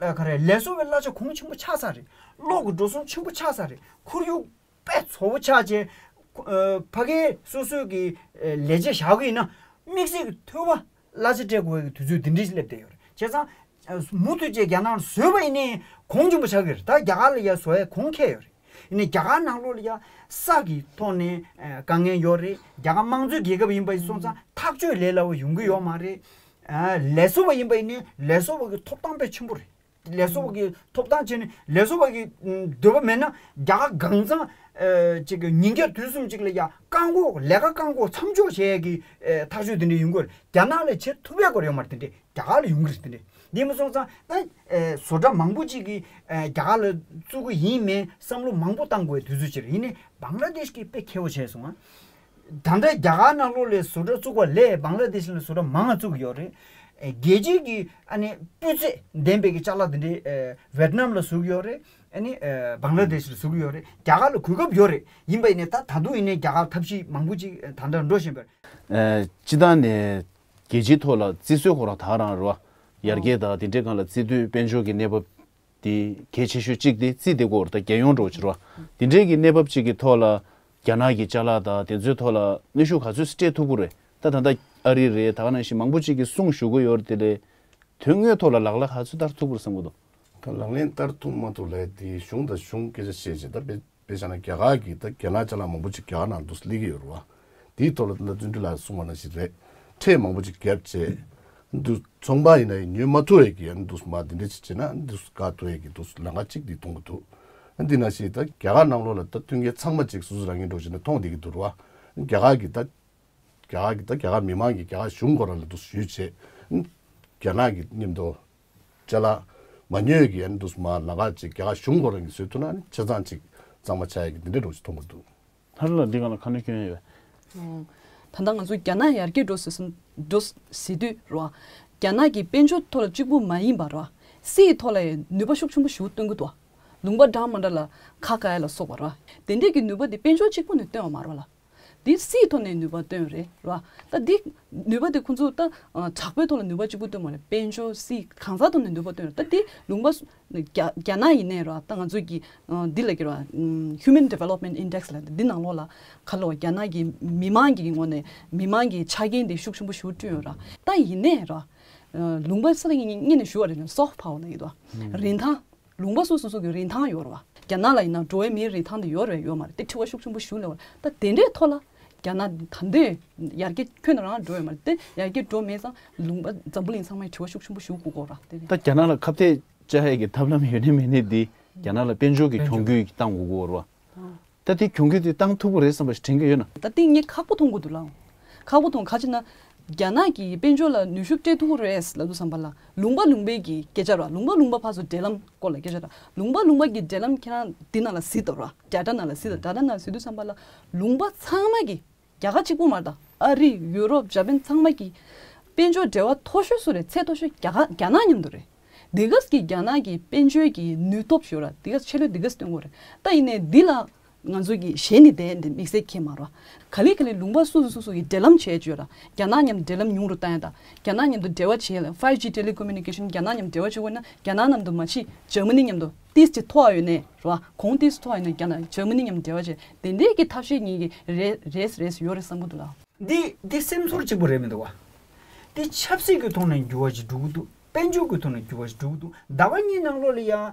ཨ་ག་རེ་ལས་བཟོ་བའི་གླ་ཆ་གོང་ཆེན་པོ་ཆགས་ས་རེད། གློག་གི་འགྲོ་སོང་ཆེན་པོ་ཆགས་ས་རེད། ཁོར་ཡུག་དཔེ་བཙོག་པོ་ཆགས་བྱས། ཨ་ཕ་གིའི་སོ་སོའི་གི་ཨ་ལས་བྱེད་བཞག་གི་ཡིན་ན་དམིགས་བསལ་གྱི་ཐོས་པ་གླ་ཆ་སྤྲད་དགོས་ཀྱི་དུས་ཚོད་འདི་འདྲ་ཞིག་སླེབས་བསྡད་ཡོད་རེད། བྱས་ཙང་། མུ་མཐུད་བྱས་རྒྱ་ནག་ལ་བཟོས་པ་ཡིན་ནའི་གོང་ཆེན་པོ་ཆགས་ཀྱི་རེད། ད་རྒྱ་གར་ལ་ཡ་བཟོ་ཡ་གོང་ཁེ་ཡོད་རེད། ཡིན་ནའི་རྒྱ་གར་ནང་ལོགས་ལ་ཡ་ས་གི་ཐོག་ནས་ཨ་དཀའ་ངལ་ཡོད་རེད། རྒྱ་གར་དམངས་གཙོའི་རྒྱལ་ཁབ་ཡིན་པ་ཡིན་སོང་ཙང་ཐག་གཅོད་ལས་སླ་བོ་ཡོང་གི་ཡོད་མ་རེད། ཨ་ལས་བཟོ་བ་ཡིན་པ་ཡིན་ནའི་ལས་བཟོ་བ་གི་ཐོབ་ཐང་དཔེ་ཆེན་པོ་རེད། ལས་བཟོ་བ་གི་ཐོབ་ཐང་བྱས་ནས་ལས་བཟོ་བ་གི་ཨ་འདོད་པ་མེད་ན་རྒྱ་གར་གང་ཚང་ཨ་ཅིག་གི་ཉིན་བརྒྱ་དུས་གསུམ་ཅིག་ལ་ཡ་བཀག་འགོག་ལས་ཀ་བཀག་འགོག་མཚམས་འཇོག་བྱེད་ཡ་གི་ཨ་ཐག་གཅོད་དེ་འདྲ་ཡོང་གི་རེད། རྒྱ་ནག་ལ་བྱེད་ཐུབ་ཡ་སྐོར་ཡོད་མ་རེད། དེ་འདྲ་རྒྱ་གར་ལ་ཡོང་གི་རེད། དེ་འདྲ་འདི་མ་སོང་ཙང་ད་ཨ་བཟོ་གྲྭ་མང་པོ་ཅིག་གིས་ཨ་རྒྱ་གར་ལ་བཙུགས་གི་ཡིན་མིན་བསམ་བློ་མང་པོ་བཏང་དགོས་དུས་ཚོད་ཅིག་རེད། ཡིན་ནའི་བང་ལ་དེཤ་གིས་དཔེ་མཁས་པོ་བྱས་སོང་ཨ། ད་ལྟ་རྒྱ་གར་ནང་ལོགས་ལ་བཟོ་གྲྭ་བཙུགས་པ་ལས་བང་ལ་དེཤ་ལ་བཟོ་གྲྭ་མང་ང་བཙུགས་ཡོད་རེད། ཨེ་རྒྱལ་སྤྱིའི་གི་ཨ་ནི་སྤུས་ཚད་ལྡན་པའི་གི་ཅ་ལག་དེ་འདྲའི་ཨེ་ཝེད་ནམ་ལ་བཟོ་གི་ཡོད་རེད། ཨ་ནི་ཨེ་བང་ལ་དེཤ་ལ་བཟོ་གི་ཡོད་རེད། རྒྱ་གར་ལ་གོ་སྐབས་ཡོད་རེད། ཡིན་པ་ཡིན་ནའི་ད་ད་དུང་ཡིན་ནའི་རྒྱ་གར་ཐབས་ཤེས་མང་པོ་ཅིག་ད་ལྟ་འགྲོ་བཞིན་པ་རེད། ཨེ་སྤྱིར་བཏང་ནས་རྒྱལ་སྤྱིའི་ཐོག་ལ་བརྩི་སྲོལ་ཁོ་རང་ད་ག་རང་རེད་བ། ཡར་རྒྱས་དང་དེ་འདྲའི་སྒང་ལ་བརྩི་དུས་དཔལ་འབྱོར་གྱི་གནས་བབ་ དེ་གལ་ཆེ་ཤོས་གཅིག་དེ་རྩིས་དེ་སྐོར་ད་རྒྱལ་ཡོངས་འགྲོ་ཕྱིར་བ། དེ་འདྲའི་གི་གནས་བབ་ཅིག་གི་ཐོག་ལ་རྒྱ་ནག་གི་ཅ་ལག་དང་དེ་ཚོའི་ཐོག་ལ་གནོན་ཤུགས་ག་ཚོད་སྤྲད་ཐུབ་ཀྱི་རེད། ད་ད་ལྟ་ཨ་རི་རེད། ད་ག་ནང་བཞིན་མང་པོ་ཅིག་གིས་གསུང་ཞུ་གི་ཡོད་རེད། དེ་ལས་དོན་དངོས་ཐོག་ལ་ལག་ལེན་ག་ཚོད་བསྟར་ཐུབ་ཀྱི་རེད་བསམ་གྱི་འདུག་ད་ལག་ལེན་བསྟར་ཐུབ་མ་ཐུབ་ལ་དེ་གཞུང་དང་གཞུང་སྐད་ཆ་བཤད་བྱས། ད་དཔེ་དཔེ་བཞག་ན་རྒྱ་གར་གྱིས་ད་རྒྱ་ནག་ཅ་ལག་མང་པོ་ཅིག་རྒྱ་གར་ནང་དུ་སླེབས་ཀྱི་ཡོད་རེད་བ། དེའི་ཐོག་ལ་ད་བརྩོན་འགྲུས་ལགས་གསུངས་པ་ནང་བཞིན་རེད། ཁྲལ་མང་པོ་ཅིག་བརྒྱབ་བྱས། འདུག་ཚོང་པ་ཡིན་ན་ཡང་ཉོ་མ་ཐུབ་ཡས་ཀྱི་ཡང་འདུག་མ་དེ་འདྲ་ཅིག་བྱས་ན་འདུག་དགའ་ཐུབ་ཡས་ཀྱི་འདུག་ལམ་ཁ་ཅིག་དེ་མཐོང་གི་འདུག་འདི་ནང་བཞིན་ད་རྒྱ་གར་ནང་ལོགས་ལ་ད་མཐུན་རྐྱེན་ཚང་མ་ཅིག་སོ་སོ་རང་གིས་འགྲོ་བྱས་ན་མཐོང་བསྡད་ཀྱི་འདུག་རེད་བ། རྒྱ་གར་གྱི་ད་རྒྱ་གར་གྱི་ད་རྒྱ་གར་མི་མང་གིས་རྒྱ་གར་གཞུང་ཁོ་རང་ལ་འདུག་ཞུས་བྱས། རྒྱ་ནག་གི་མཉམ་དུ་ཅ་ལག་མ་ཉོས་ཀྱི་ཡང་འདུག་མ་ལམ་ཁ་ཅིག་རྒྱ་གར་གཞུང་ཁོ་རང་གིས་བཟོས་ཐུབ་ན་ནི་ཆ་ཚང་ཅིག་གཙང་མ་ཆགས་ཡས་ཀྱི་འདི་འདྲའི་འགྲོ་ཞིག་མཐོང་གི་འདུག་ཧ་ལ་འདི་ག་ལ་ཁ་སྣོན་སྐྱོན་ཡོད། ད་ལྟ་ང་ཚོ་རྒྱ་ནག་ཡར་རྒྱས་འགྲོ་ཟེར་སོང་འགྲོ་ཟེར་དུས་རོ། རྒྱ་ནག་གི་དཔལ་འབྱོར་ཐོག་ལ་གཅིག་པུ་མ་ཡིན་པ་རོ། སྲིད་ཐོག་ལ་ཡང་ནུས་པ་ཤུགས་ཆེན་པོ་ཞིག་སྟོན་གྱི་འདུག་ལུང་པ་འདྲ་མི་འདྲ་ལ་ཁ་བཀག་ཡ་ལ་སོགས་པ་རོ། དེ་འདྲས་ཀྱི་ནུས་པ་དེ་དཔལ་འབྱོར་གཅིག་པུ་ནས་སྟོན་པ་མ་རེད་ལ། དེ་སྲིད་ཐོག་ནས་ནུས་པ་སྟོན་རེད་རོ། ད་འདི་ནུས་པ་དེ་ཁོང་ཚོ་ད་དྲག་པོའི་ཐོག་ལ་ནུས་པ་གཅིག་པུ་སྟོན་མ་རེད། དཔལ་འབྱོར་སྲིད་གང་ཟག་ཐོག་ནས་ནུས་པ་སྟོན་རེད། ད་འདི་ལུང་པ་རྒྱ་རྒྱ་ནག་ཡིན་ནའི་རོ། ད་ང་ཚོ་གི་འདི་ལ་གི་རོ། Human Development Index ལ་འདི་ནང་ལོགས་ལ་ག་ལོ་རྒྱ་ནག་གི་མི་མང་གི་ངོས་ནས་མི་མང་གི་ཆ་རྐྱེན་དེ་ཤུགས་ཆེན་པོ་ཞིག་བསྐྲུན་ཡོད་ར། ད་ཡིན་ནའི་ར། ལུང་པ་ས་ལ་ངེད་ནས་ཞུ་བ་རེད། Soft Power ལ་ཡོད་དོ། རིན་ཐང་། ལུང་པ་སོ་སོ་སོ་གི་རིན་ཐང་ཡོད་ར་བ། རྒྱ་ནག་ལ་ཡིན་ན་འགྲོ་བའི་མིའི་རིན་ཐང་དེ་ཡོད་རེད་ཡོད་མ་རེད་དེ་དྲི་བ་ཤུགས་ཆེན་པོ་ཞིག་ལ་ཡོད་ར། ད་དེ་འདྲའི་ཐོག་ལ་རྒྱ་ནག་ད་འདོད་ཡར་རྒྱས་ཁྱོན་ནས་རང་འགྲོ་ཡོད་མ་རེད་དེ་ཡར་རྒྱས་འགྲོ་མེད་ཙང་ལུང་པ་འཛམ་བུ་གླིང་ཚང་མས་དྲི་བ་ཤུགས་ཆེན་པོ་ཞིག་དགོས་དགོས་ར་དེ་རེད། ད་རྒྱ་ནག་ལ་ཁ་གཏད་བཅག་ཡས་ཀྱི་ཐབས་ལམ་ཡོད་ནི་མེད་ནི་འདི་རྒྱ་ནག་ལ་དཔལ་འབྱོར་གྱི་གྱོང་གུད་བཏང་དགོས་ཀྱི་ཡོད་རེད་བ། ད་དེ་གྱོང་གུད་དེ་བཏང་ཐུབ་ཀྱི་རེད་བསམ་པ་ཞིག་དྲན་གྱི་ཡོད་ན། ད་ལྟ་ངས་ཁག་པོ་མཐོང་གི་འདུག་ལགས། ཁག་པོ་མཐོང་ག་ཅི་ན། རྒྱ་ནག་གིས་དཔལ་འབྱོར་ལ་ནུས་ཤུགས་སྤྲད་ཐུབ་ཀྱི་རེད་ལབ་དུས་ཙམ་པ་ལ་ལུང་པ་ལུང་པའི་གི་སྐད་ཆ་ར་ལུང་པ་ལུང་པ་ཕར་ཚུར་འབྲེལ་ལམ་སྐོར་ལ་སྐད་ཆ་ར་ལུང་པ་ལུང་པ་གི་འབྲེལ་ལམ་ཁྱེད་རང་འདི་ནང་ལ་གཟིགས་དང་ར་data ནང་ལ་གཟིགས་དང་data ནང་ལ་གཟིགས་དུས་ཙམ་པ་ལ་ལུང་པ་ཚང་མ་གི་རྒྱ་གར་གཅིག་པུ་མ་རེད་ད། ཨ་རི་ཡུ་རོབ་ཇ་པན་ཚང་མ་གི་དཔལ་འབྱོར་འབྲེལ་བ་མཐོ་ཤོས་སུ་རེད། ཚད་མཐོ་ཤོས་རྒྱ་གར་རྒྱ་ནག་མཉམ་དུ་རེད། འདི་ག་གི་རྒྱ་ནག་གི་དཔལ་འབྱོར་གྱི་ནུས་སྟོབས་ཤོར་ར་འདི་ག་ཆེ་ལོས་འདི་ག་སྟོན་དགོས་རེད། ད་ཡིན་ནའི་འདི་ལ་ང་ཚོ་གི་ཞེ་ནི་དེ་འདི་དམིགས་བསལ་ཁྱད་མ་ར། ག་ལེ་ག་ལེ་ལུང་པ་སོ་སོ་སོ་སོ་གི་འབྲེལ་ལམ་བྱས་བཅོས་ར། རྒྱ་ནག་མཉམ་འབྲེལ་ལམ་ཉུང་རུ་བཏང་ཡ་ད། རྒྱ་ནག་མཉམ་དུ་འབྲེལ་བ་བྱས་ལ་five G telecommunication རྒྱ་ནག་མཉམ་འབྲེལ་བ་བྱེད་དགོས་ན་རྒྱ་ནག་མཉམ་དུ་མ་ཕྱིན་ཇར་མ་ནི་མཉམ་དུ་ཏིས་ཅི་ཐོག་ཡོད་ནས་ར། གོང་ཏིས་ཐོག་ཡོད་ནས་རྒྱ་ནག་ཇར་མ་ནི་མཉམ་འབྲེལ་བ་བྱས་དེ་འདྲའི་གི་ཐབས་ཤེས་ངེད་ཀྱི་རེ་རེས་རེས་ཡོད་རེད་བསམ་གི་འདུག་ལ། འདི་འདི་སེམས་ཚོར་གཅིག་པོ་རེད་མི་འདུག་བ། འདི་ཆབ་སྲིད་ཀྱི་ཐོག་ནས་འགྱུར་བ་ཞིག་འགྲོ་གི་འདུག་དཔལ་འབྱོར་གྱི་ཐོག་ནས་འགྱུར་བ་ཞིག་འགྲོ་གི་འདུག་ཟླ་བ་གཉིས་ནང་ལོགས་ལ་ཡང་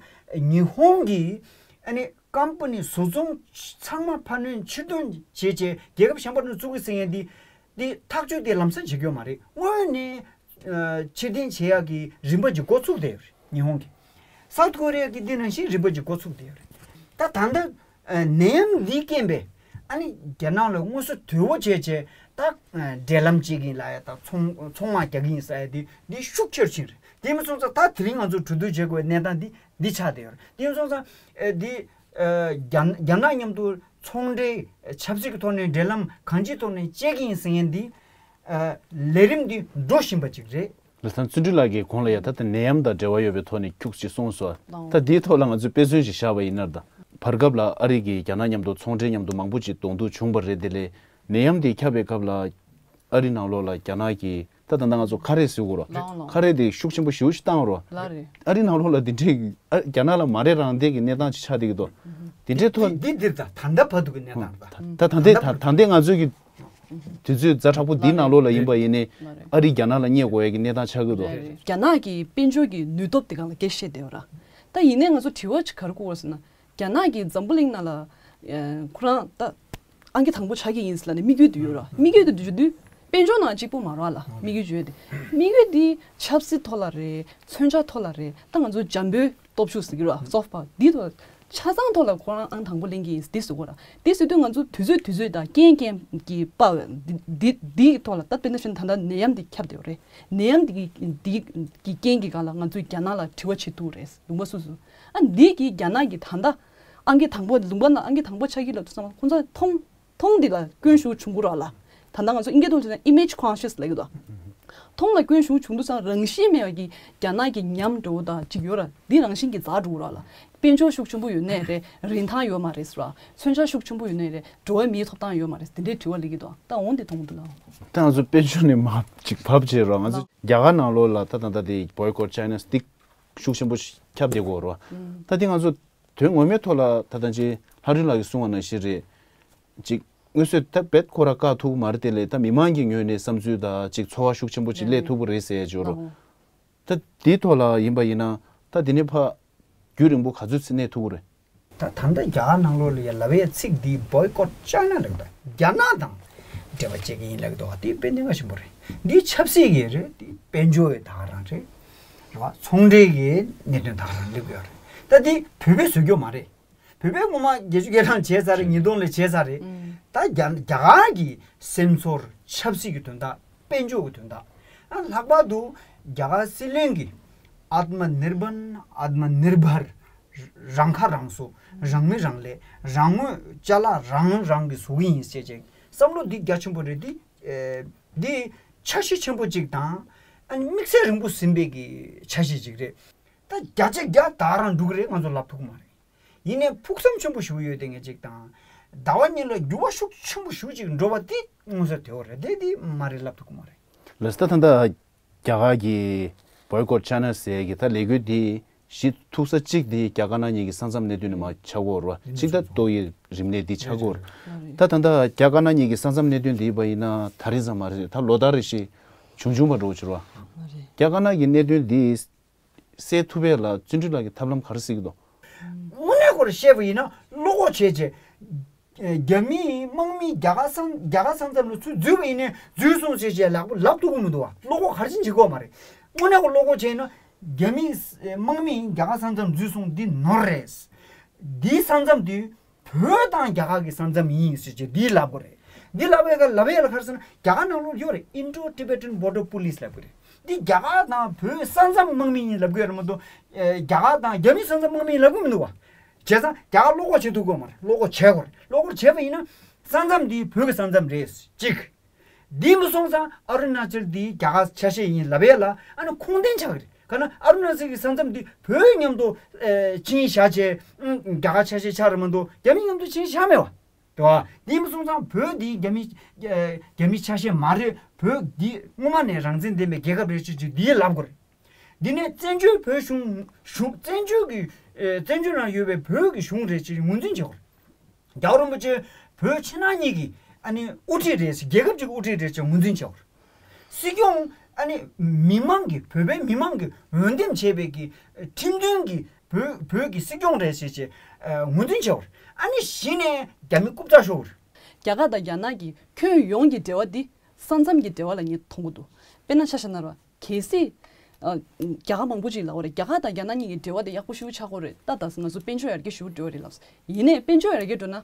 ཉི་ཧོང་གི་ཨ་ནི་ཀམ་པ་ནི་བཟོ་ཚོང་ཚང་མ་ཕར་འདོན་ཕྱིར་འདོན་བྱས་བྱས་རྒྱལ་ཁབ་གཞན་པ་ནས་བཙུགས་ཀྱི་ཟེར་མཁན་འདི་འདི་ཐག་གཅོད་དེ་ལམ་སང་བྱེད་ཀྱི་ཡོད་མ་རེད། སྔོན་ནས་ཕྱིར་འཐེན་བྱེད་ཡག་གི་རིམ་པ་ཅིག་འགོ་ཚུགས་བསྡད་ཡོད་རེད་ཉི་ཧོང་གིས། སའུ་ཐི་ཀོ་རི་ཡ་གིས་འདི་ནང་བཞིན་རིམ་པ་ཅིག་འགོ་ཚུགས་བསྡད་ཡོད་རེད། ད་ད་ལྟ་ནད་ཡམས་འདིའི་རྐྱེན་པས་ཨ་ནི་རྒྱ་ནག་ལ་དངོས་སུ་དོ་ཕོག་བྱས་བྱས་ད་འབྲེལ་ལམ་བྱེད་ཀྱིན་ལ་ཡ་ད་ཚོང་ཚོང་དམག་རྒྱག་གི་ཡིན་ཟེར་ཡ་འདི་འདི་ཤུགས་ཆེར་ཕྱིན་རེད། དེ་མིན་སོང་ཙང་ད་དེ་རིང་ང་ཚོ་གྲོས་བསྡུར་བྱེད་དགོས་པའི་གནས་སྟངས་འདི་འདི་ཆགས་བསྡད་ཡོད་རེད། དེ་མིན་སོང་ཙང་ཨ་འདི་ཨ་རྒྱ་རྒྱ་ནག་མཉམ་དུ་ཚོང་འབྲེལ་ཆབ་སྲིད་ཀྱི་ཐོག་ནས་འབྲེལ་ལམ་གང་ཅིའི་ཐོག་ནས་བཅད་ཀྱི་ཡིན་ཟེར་མཁན་འདི་ཨ་ལས་རིམ་འདི་འགྲོ་བཞིན་པ་ཅིག་རེད། ལགས་སོ། བརྩོན་འགྲུས་ལགས་ཀྱིས་གོང་ལ་ཡ་ད་ལྟ་ནད་ཡམས་དང་འབྲེལ་བ་ཡོད་པའི་ཐོག་ནས་ཁྱུག་ཅིག་གསུངས་སོང་། ད་འདིའི་ཐོག་ལ་ང་ཚོས་དཔེ་མཚོན་ཞིག་བཞག་པ་ཡིན་ན་ད། བར་སྐབས་ལ་ཨ་རི་གིས་རྒྱ་ནག་མཉམ་དུ་ཚོང་འབྲེལ་མཉམ་དུ་མང་པོ་ཅིག་གདོང་ཐུག་བྱུང་བ་རེད། དེ་ལས་ནད་ཡམས་དེ་ཁྱབ་པའི་སྐབས་ལ་ཨ་རི་ནང་ལོགས་ལ་རྒྱ་ནག་གིས་ད་ད་ལྟ་ང་ཚོ་ཁ་རས་ཟེར་གོ་ར། ལགས་ལགས། ཁ་རས་དེ་ཤུགས་ཆེན་པོ་ཞེ་པོ་ཞིག་བཏང་རོ། ལགས་རེད། ཨ་རི་ནང་ལོགས་ལ་དེ་འདྲའི་ཨ་རྒྱ་ནག་ལ་མ་རེད་རང་བསྡད་ཀྱི་གནས་སྟངས་ཅིག་ཆགས་བསྡད་ཀྱི་འདུག་དེ་འདྲའི་ཐོག་འདི་འདིར་ད་ད་ལྟ་བར་དུ་གི་གནས་སྟངས་རེད་ད། ད་ད་ལྟའི་ད་ད་ལྟའི་ང་ཚོའི་གི་དུས་ཚོད་ཛ་དྲག་པོ་འདིའི་ནང་ལོགས་ལ་ཡིན་པ་ཡིན་ནའི་ཨ་རི་རྒྱ་ནག་ལ་བརྙས་དགོས་ཡ་གི་གནས་སྟངས་ཆགས་ཀྱི་འདུག་རྒྱ་ནག་གི་དཔལ་འབྱོར་གྱི་ནུས་སྟོབས་དེ་སྒང་ལ་སྐད་ཆ་བཤད་བསྡད་ཡོད་ར། ད་ཡིན་ནའི་ང་ཚོ་དྲི་བ་ཅིག་ག་རེ་བཀོད་ཡོད་ཟེར་ན། རྒྱ་ནག་གིས་འཛམ་བུ་གླིང་ནང་ལ་ཁོ་རང་ད་ཨང་ཀི་དང་པོ་ཆགས་ཀྱི་ཡིན་ཟེར་ལབ་ནས་དམིགས་ཡུལ་དེ་ཡོད་ར། དམིགས་ཡུལ་དེ་བརྗོད་དུས་དཔལ་འབྱོར་ནང་གཅིག་པུ་མ་རེད་ལ་དམིགས་ཡུལ་བརྗོད་དེ། དམིགས་ཡུལ་དེ་ཆབ་སྲིད་ཐོག་ལ་རེད། མཚོན་ཆ་ཐོག་ལ་རེད། ད་ང་ཚོ་འཇམ་པོའི་སྟོབས་ཤུགས་ཟེར་གྱི་ར། Soft Power འདི་ཐོག་ཆ་ཚང་ཐོག་ལ་ཁོ་རང་ཨང་དང་པོ་ལེན་གྱི་ཡིན་འདི་ཟེར་གོ་ར། འདི་ཟེར་དུས་ང་ཚོ་དུས་ཚོད་དང་རྐྱེན་རྐྱེན་གྱི་དཔའ་བ་འདི་འདི་འདིའི་ཐོག་ལ་ད་དཔེར་ན་བཤད་ན་ད་ལྟ་ནད་ཡམས་འདི་ཁྱབ་བསྡད་ཡོད་རེད། ནད་ཡམས་འདི་གི་འདི་གི་རྐྱེན་གྱི་སྒང་ལ་ང་ཚོས་རྒྱ་ནག་ལ་དྲི་བ་བྱེད་ཐུབ་རེད། ལུང་པ་སོ་སོ་ཨ་འདི་གི་རྒྱ་ནག་གི་ད་ལྟ་ཨང་ཀི་དང་པོ་ལུང་པ་ནང་ཨང་ཀི་དང་པོ་ཆགས་ཀྱི་ལབ་དུས་ཙམ་ལ་ཁོང་ཚོ་མཐོང་མཐོང་འདི་ལ་སྐྱོན་ཞིག་བྱུང་གི་ར་ལ། ད་ལྟ་ང་ཚོ་ཨིན་སྐད་ཐོག་བྱས་ན་image conscious ལབ་ཀྱི་འདུག་མཐོང་ལ་སྐྱོན་ཞིག་བྱུང་དུས་ཙང་རང་བཞིན་མེད་པ་གི་རྒྱ་ནག་གི་ཉམས་འགྲོ་བ་དང་གཅིག་ཡོད་ར། འདི་རང་བཞིན་གྱིས་འཛག་འགྲོ་གི་ར་ལ། དཔལ་འབྱོར་ཤུགས་ཆེན་པོ་ཡོད་ནའི་རེད། རིན་ཐང་ཡོད་མ་རེད་ཟེར་བ། མཚོན་ཆ་ཤུགས་ཆེན་པོ་ཡོད་ནའི་རེད། འགྲོ་བའི་མིའི་ཐོབ་ཐང་ཡོད་མ་རེད། དེ་འདྲའི་དྲི་བ་སླེབས་ཀྱི་འདུག་ད་འོང་དེ་མཐོང་གི་འདུག་ལ། ད་ང་ཚོ་དཔལ་འབྱོར་ནས་མར་ཅིག་བབས་བྱས་ར། ང་ཚོ་རྒྱ་གར་ནང་ལོགས་ལ་ད་ད་ད་དེ་boycott China stick ཤུགས་ཆེན་པོ་ཁྱབ་བསྡད་ཀྱི་ཡོད་རེད་བ། ད་དེ་ང་ཚོ་དོན་ངོ་མའི་ཐོག་ལ་ད་ལྟ་ཅིག་ལྷ་སྒྲོན་ལགས་ཀྱིས་གསུངས་པ་ནང་བཞིན་རེད། ཅིག་མངོན་གསལ་ད་རྦད་ཁོ་རང་བཀག་ཐུབ་ཀྱི་མ་རེད་དེ་ལས། ད་མི་མང་གི་ངོས་ནས་བསམ་ཚུལ་དང་ཅིག་ཚོར་བ་ཤུགས་ཆེན་པོ་ཅིག་སླེབས་ཐུབ་ཀྱི་རེད་ཟེར་ཡ་ཅིག་ཡོད་རེད། ད་དེའི་ཐོག་ལ་ཡིན་པ་ཡིན་ན་ད་དེ་ནས་ཕར་རྒྱུན་རིང་པོ་ག་ཚོད་ཅིག་གནས་ཐུབ་ཀྱི་རེད། ད་ད་ལྟ་རྒྱ་གར་ནང་ལོགས་ལ་ཡ་ལབ་ཡ་ཚིག་འདི་Boycott China ལབ་ད། རྒྱ་ནག་དང་འབྲེལ་བ་བྱེད་ཀྱི་ཡིན་ལབ་འདུག་བ། དེ་དཔེ་གནད་འགག་ཆེན་པོ་རེད། འདི་ཆབ་སྲིད་ཀྱི་རེད། འདི་དཔལ་འབྱོར་ཡི་ད་ག་རང་རེད། རེད་བ། ཚོང་འབྲེལ་གྱི་གནད་དོན་ད་ག་རང་སླེབས་ཀྱི་ཡོད་རེད། ད་འདི་བོད་པས་བཟོ་རྒྱུ་མ་རེད། བོད་པས་ངོ་མ་བརྒྱད་ཅུ་གྱ་གྲངས་བྱས་ཚར་རེད། ཉིས་སྟོང་ལ་བྱས་ཚར་རེད། ད་རྒྱ་རྒྱ་གར་གྱི་སེམས་ཚོར་ཆབ་སྲིད་ཀྱི་དོན་དག་དཔལ་འབྱོར་གྱི་དོན་དག་ཨ་ལྷག་པར་དུ་རྒྱ་གར་སྲིད་བློན་གྱིས་Atmanirbhar Atmanirbhar རང་ཁ་རང་གསོ། རང་མི་རང་ལས། རང་ངོས་ཅ་ལག་རང་རང་གིས་བཟོ་གི་ཡིན་ཟེར་བྱས་བསམ་བློ་འདི་རྒྱ་ཆེན་པོ་རེད། འདི་ཨེ་འདི་འཆར་གཞི་ཆེན་པོ་གཅིག་དང་། ཨ་ནི་དམིགས་བསལ་རིང་པོ་ཟིན་པའི་གི་འཆར་གཞི་གཅིག་རེད། ད་བརྒྱ་ཆ་བརྒྱ་ད་རང་འགྲུབ་ཀྱི་རེད་ང་ཚོ་ལབ་ཐུབ་ཀྱི་མ་རེད། ཡིན་ནའི་ཕུགས་བསམ་ཆེན་པོ་ཞིག་ཡོད་དེ་ངས་གཅིག་དང་། ཟླ་བ་གཉིས་ལ་འགྱུར་བ་ཤུགས་ཆེན་པོ་ཞིག་ཅིག་འགྲོ་བ་དེ་མངོན་གསལ་དོད་པོ་རེད་དེ། དེ་མ་རེད་ལབ་ཐུབ་ཀྱི་མ་རེད། ལགས་སོ། ད་ད་ལྟ་རྒྱ་གར་གྱི་Boycott China ཟེར་གྱི་ད་ལས་འགུལ་འདི་གཞི་ཐུག་ས་གཅིག་འདི་རྒྱ་དཀར་ནག་གཉིས་ཀྱི་ས་མཚམས་གནད་དོན་ནས་མར་ཆགས་ཀྱི་ཡོད་རེད་བ། གཅིག་ད་ཏོག་དབྱིབས་རིམས་ནད་འདི་ཆགས་ཀྱི་ཡོད་རེད། ད་ད་ལྟ་རྒྱ་དཀར་ནག་གཉིས་ཀྱི་ས་མཚམས་གནད་དོན་འདི་ཡིན་པ་ཡིན་ན་ད་རེས་ཙམ་མ་རེད། ད་ལོ་ལྟར་རེ་བཞིན་བྱུང་བྱུང་བ་འགྲོ་གི་ཡོད་རེད་བ། རྒྱ་དཀར་ནག་གི་གནད་དོན་འདི་སེལ་ཐུབ་པ་ལ་བརྩོན་འགྲུས་ལགས་ཀྱིས་ཐབས་ལམ་ག་རེ་གཟིགས་ཀྱི་འདུག་དངོས་གནས་ཁོ་རང་བཤད་པ་ཡིན་ན་བློ་ཁོག་བྱས་བྱས། རྒྱ་མིའི་དམག་མི་རྒྱ་གར་ས་རྒྱ་གར་ས་མཚམས་ལ་ཚུར་འཛུལ་བ་ཡིན་ནའི་འཛུལ་སོང་ཟེར་བྱས་ལབ་ལབ་ཐུབ་ཀྱི་མི་འདུག་བ། བློ་ཁོག་ག་རེ་བྱས་བྱེད་དགོས་མ་རེད། དངོས་གནས་ཁོ་བློ་ཁོག་བྱས་ན་རྒྱ་མིའི་དམག་མི་རྒྱ་གར་ས་མཚམས་འཛུལ་སོང་འདི་ནོར་རེད། འདིའི་ས་མཚམས་འདི་བོད་དང་རྒྱ་གར་གྱི་ས་མཚམས་ཡིན་ཟེར་བྱས་འདི་ལབ་དགོས་རེད། འདི་ལབ་ཡས་ཀ་ལབ་ཡས་ལ་ག་རེ་ཟེར་ན་རྒྱ་གར་ནང་ལོགས་ཡོད་རེད། Indo Tibetan Border Police ལབ་དགོས་རེད། འདི་རྒྱ་གར་དང་བོད་ས་མཚམས་དམག་མི་ཡིན་ལབ་དགོས་རེད་མ་གཏོགས། ཨེ་རྒྱ་གར་དང་རྒྱ་མིའི་ས་མཚམས་དམག་མི་ཡིན་ལབ་དགོས་མི་འདུག་བ། བྱས་ཙང་རྒྱ་གར་བློ་ཁོག་བྱེད་ཐུབ་དགོས་མ་རེད། བློ་ཁོག་བྱེད་དགོས་རེད། བློ་ཁོག་བྱས་པ་ཡིན་ན་ས་མཚམས་འདི་བོད་ཀྱི་ས་མཚམས་རེད་གཅིག་འདི་མི་སོང་ཙང་ཨ་རུ་ན་ཅལ་འདི་རྒྱ་གར་ཆ་ཤས་ཡིན་ལབ་ཡས་ལ་ཨ་ནི་ཁུངས་ལྡན་ཆགས་ཀྱི་རེད། ག་ན་ཨ་རུ་ན་ཅལ་གྱི་ས་མཚམས་འདི་བོད་མཉམ་དུ་ཨེ་ཕྱིན་བཞག་བྱས། ཨང་རྒྱ་གར་ཆ་ཤས་ཆགས་རེད་མ་གཏོགས་རྒྱ་མི་མཉམ་དུ་ཕྱིན་བཞག་མེད་བ། དེ་བ། འདི་མི་སོང་ཙང་བོད་འདི་རྒྱ་མི་ཨེ་རྒྱ་མི་ཆ་ཤས་མ་རེད། བོད་འདི་སྔོན་མ་ནས་རང་བཙན་ལྡན་པའི་རྒྱལ་ཁབ་རེད་ཅེས་ཅིག་འདི་ལབ་དགོས་རེད། འདི་ནས་བཙན་བྱོལ་བོད་གཞུང་གཞུང་བཙན་བྱོལ་གྱི་ཨེ་བཙན་བྱོལ་ནང་ཡོད་པའི་བོད་ཀྱི་གཞུང་རེད་ཅེས་ངོས་འཛིན་བྱེད་དགོས་རེད། རྒྱལ་བ་རིན་པོ་ཆེ་བོད་ཕྱི་ནང་གཉིས་ཀྱི་ཨ་ནི་དབུ་ཁྲིད་རེད་ཟེར། རྒྱལ་ཁབ་ཅིག་དབུ་ཁྲིད་རེད་ཅེས་ངོས་འཛིན་བྱེད་དགོས་རེད། སྲིད་སྐྱོང་ཨ་ནི་མི་མང་གི་བོད་པའི་མི་མང་གི་འོས་འདེམས་བྱས་པའི་གི་ཁྲིམས་མཐུན་གྱི་བོད་བོད་ཀྱི་སྲིད་སྐྱོང་རེད་ཟེར་བྱས་ཨ་ངོས་འཛིན་བྱེད་དགོས་རེད། ཨ་ནི་གཞི་ནས་རྒྱ་མི་རྐུབ་བཀྱག་ཤོར་དགོས་རེད། རྒྱ་གར་དང་རྒྱ་ནག་གི་ཁྱོན་ཡོངས་ཀྱི་འབྲེལ་བ་འདི་ས་མཚམས་ཀྱི་འབྲེལ་བ་ལ་ངས་མཐོང་གི་འདུག་དཔེར་ན་ཆ་བཞག་ན་ར། གལ་སྲིད། ཨ། རྒྱ་གར་མང་པོ་ཅིག་ལབ་པ་རེད། རྒྱ་གར་དང་རྒྱ་ནག་གཉིས་ཀྱི་འབྲེལ་བ་དེ་ཡག་པོ་ཞེ་པོ་ཆགས་ཀྱི་ཡོད་རེད། ད་ད་ང་ཚོ་དཔལ་འབྱོར་ཡར་རྒྱས་ཞེ་པོ་འགྲོ་གི་རེད་ལབ་སོང་། ཡིན་ནའི་དཔལ་འབྱོར་ཡར་རྒྱས་འགྲོ་ན།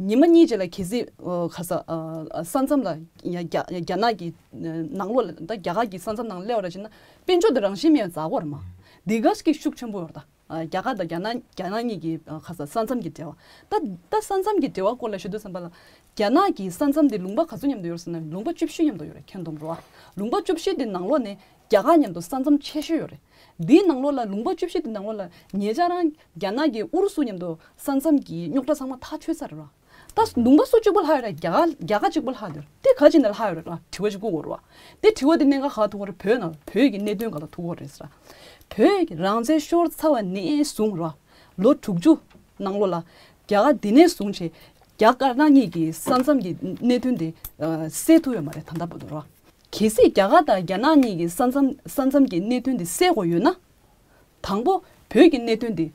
ཉི་མ་གཉིས་རྗེས་ལ་གལ་སྲིད་ཨ་ག་ས་ཨ་ས་མཚམས་ལ་ཡ་རྒྱ་རྒྱ་ནག་གི་ནང་ལོགས་ལ་ད་རྒྱ་གར་གྱི་ས་མཚམས་ནང་སླེབས་པ་ར་བྱས་ན་དཔལ་འབྱོར་དེ་རང་བཞིན་མེད་པ་འཛག་གི་ཡོད་རེད་མ། འདི་ག་ཞིག་གི་ཤུགས་ཆེན་པོ་ཡོད་རེད་ད། ཨ། རྒྱ་གར་དང་རྒྱ་ནག་རྒྱ་ནག་གཉིས་ཀྱི་ཨ་ག་ས་ས་མཚམས་ཀྱི་འབྲེལ་བ། ད་ད་ས་མཚམས་ཀྱི་འབྲེལ་བ་སྐོར་ལ་ཞུ་དུས་ཙམ་པ་ལ། རྒྱ་ནག་གི་ས་མཚམས་དེ་ལུང་པ་ག་ཚོད་མཉམ་དུ་ཡོད་རེད་ཟེར་ན་ལུང་པ་བཅུ་བཞི་མཉམ་དུ་ཡོད་རེད། ཁྱོན་བསྡོམས་རེད་བ། ལུང་པ་བཅུ་བཞི་དེ་ནང་ལོགས་ནས་རྒྱ་གར་མཉམ་དུ་ས་མཚམས་ཆེ་ཤོས་ཡོད་རེད། དེའི་ནང་ལོགས་ལ་ལུང་པ་བཅུ་བཞི་དེ་ནང་ལོགས་ལ་ཉེ་ཆར་རང་རྒྱ་ནག་གི་ཨུ་རུ་སུ་མཉམ་དུ་ས་མཚམས་ཀྱི་རྙོག་དྲ་ཚང་མ་ཐག་ཆོད་ཚར་རེད་བ། ད་ལུང་པ་སུ་གཅིག་པོ་ལྷག་ཡོད་རེད། རྒྱ་གར་རྒྱ་གར་གཅིག་པོ་ལྷག་ཡོད་རེད་ལ། དྲི་བ་གཅིག་བསྐུར་དགོས་རེད་བ། དྲི་བ་གཅིག་བསྐུར་དགོས་རེད་བ། དེ་དྲི་བ་དེ་གནད་འགག་ག་ཐུག་གོ་རེད། བོད་ནང་བོད་ཀྱི་གནད་དོན་ག་ལ་ཐུག་གོ་རེད་ཟེར། བོད་ཀྱི་རང་བཙན་ཤོར་ཚར་བ་ནས་བཟུང་རེད་བ། ལོ་དྲུག་ཅུ་ནང་ལོགས་ལ་རྒྱ་གར་འདི་ནས་བཟུང་བྱས་རྒྱ་དཀར་ནག་གཉིས་ཀྱི་ས་མཚམས་ཀྱི་གནད་དོན་དེ་སེལ་ཐུབ་ཡོད་མ་རེད་ད་ལྟ་བར་དུ་རེད་བ། གལ་སྲིད་རྒྱ་གར་དང་རྒྱ་ནག་གཉིས་ཀྱི་ས་མཚམས་ས་མཚམས་ཀྱི་གནད་དོན་དེ་སེལ་དགོས་ཡོད་ན། དང་པོ་བོད་ཀྱི་གནད་དོན་འདི་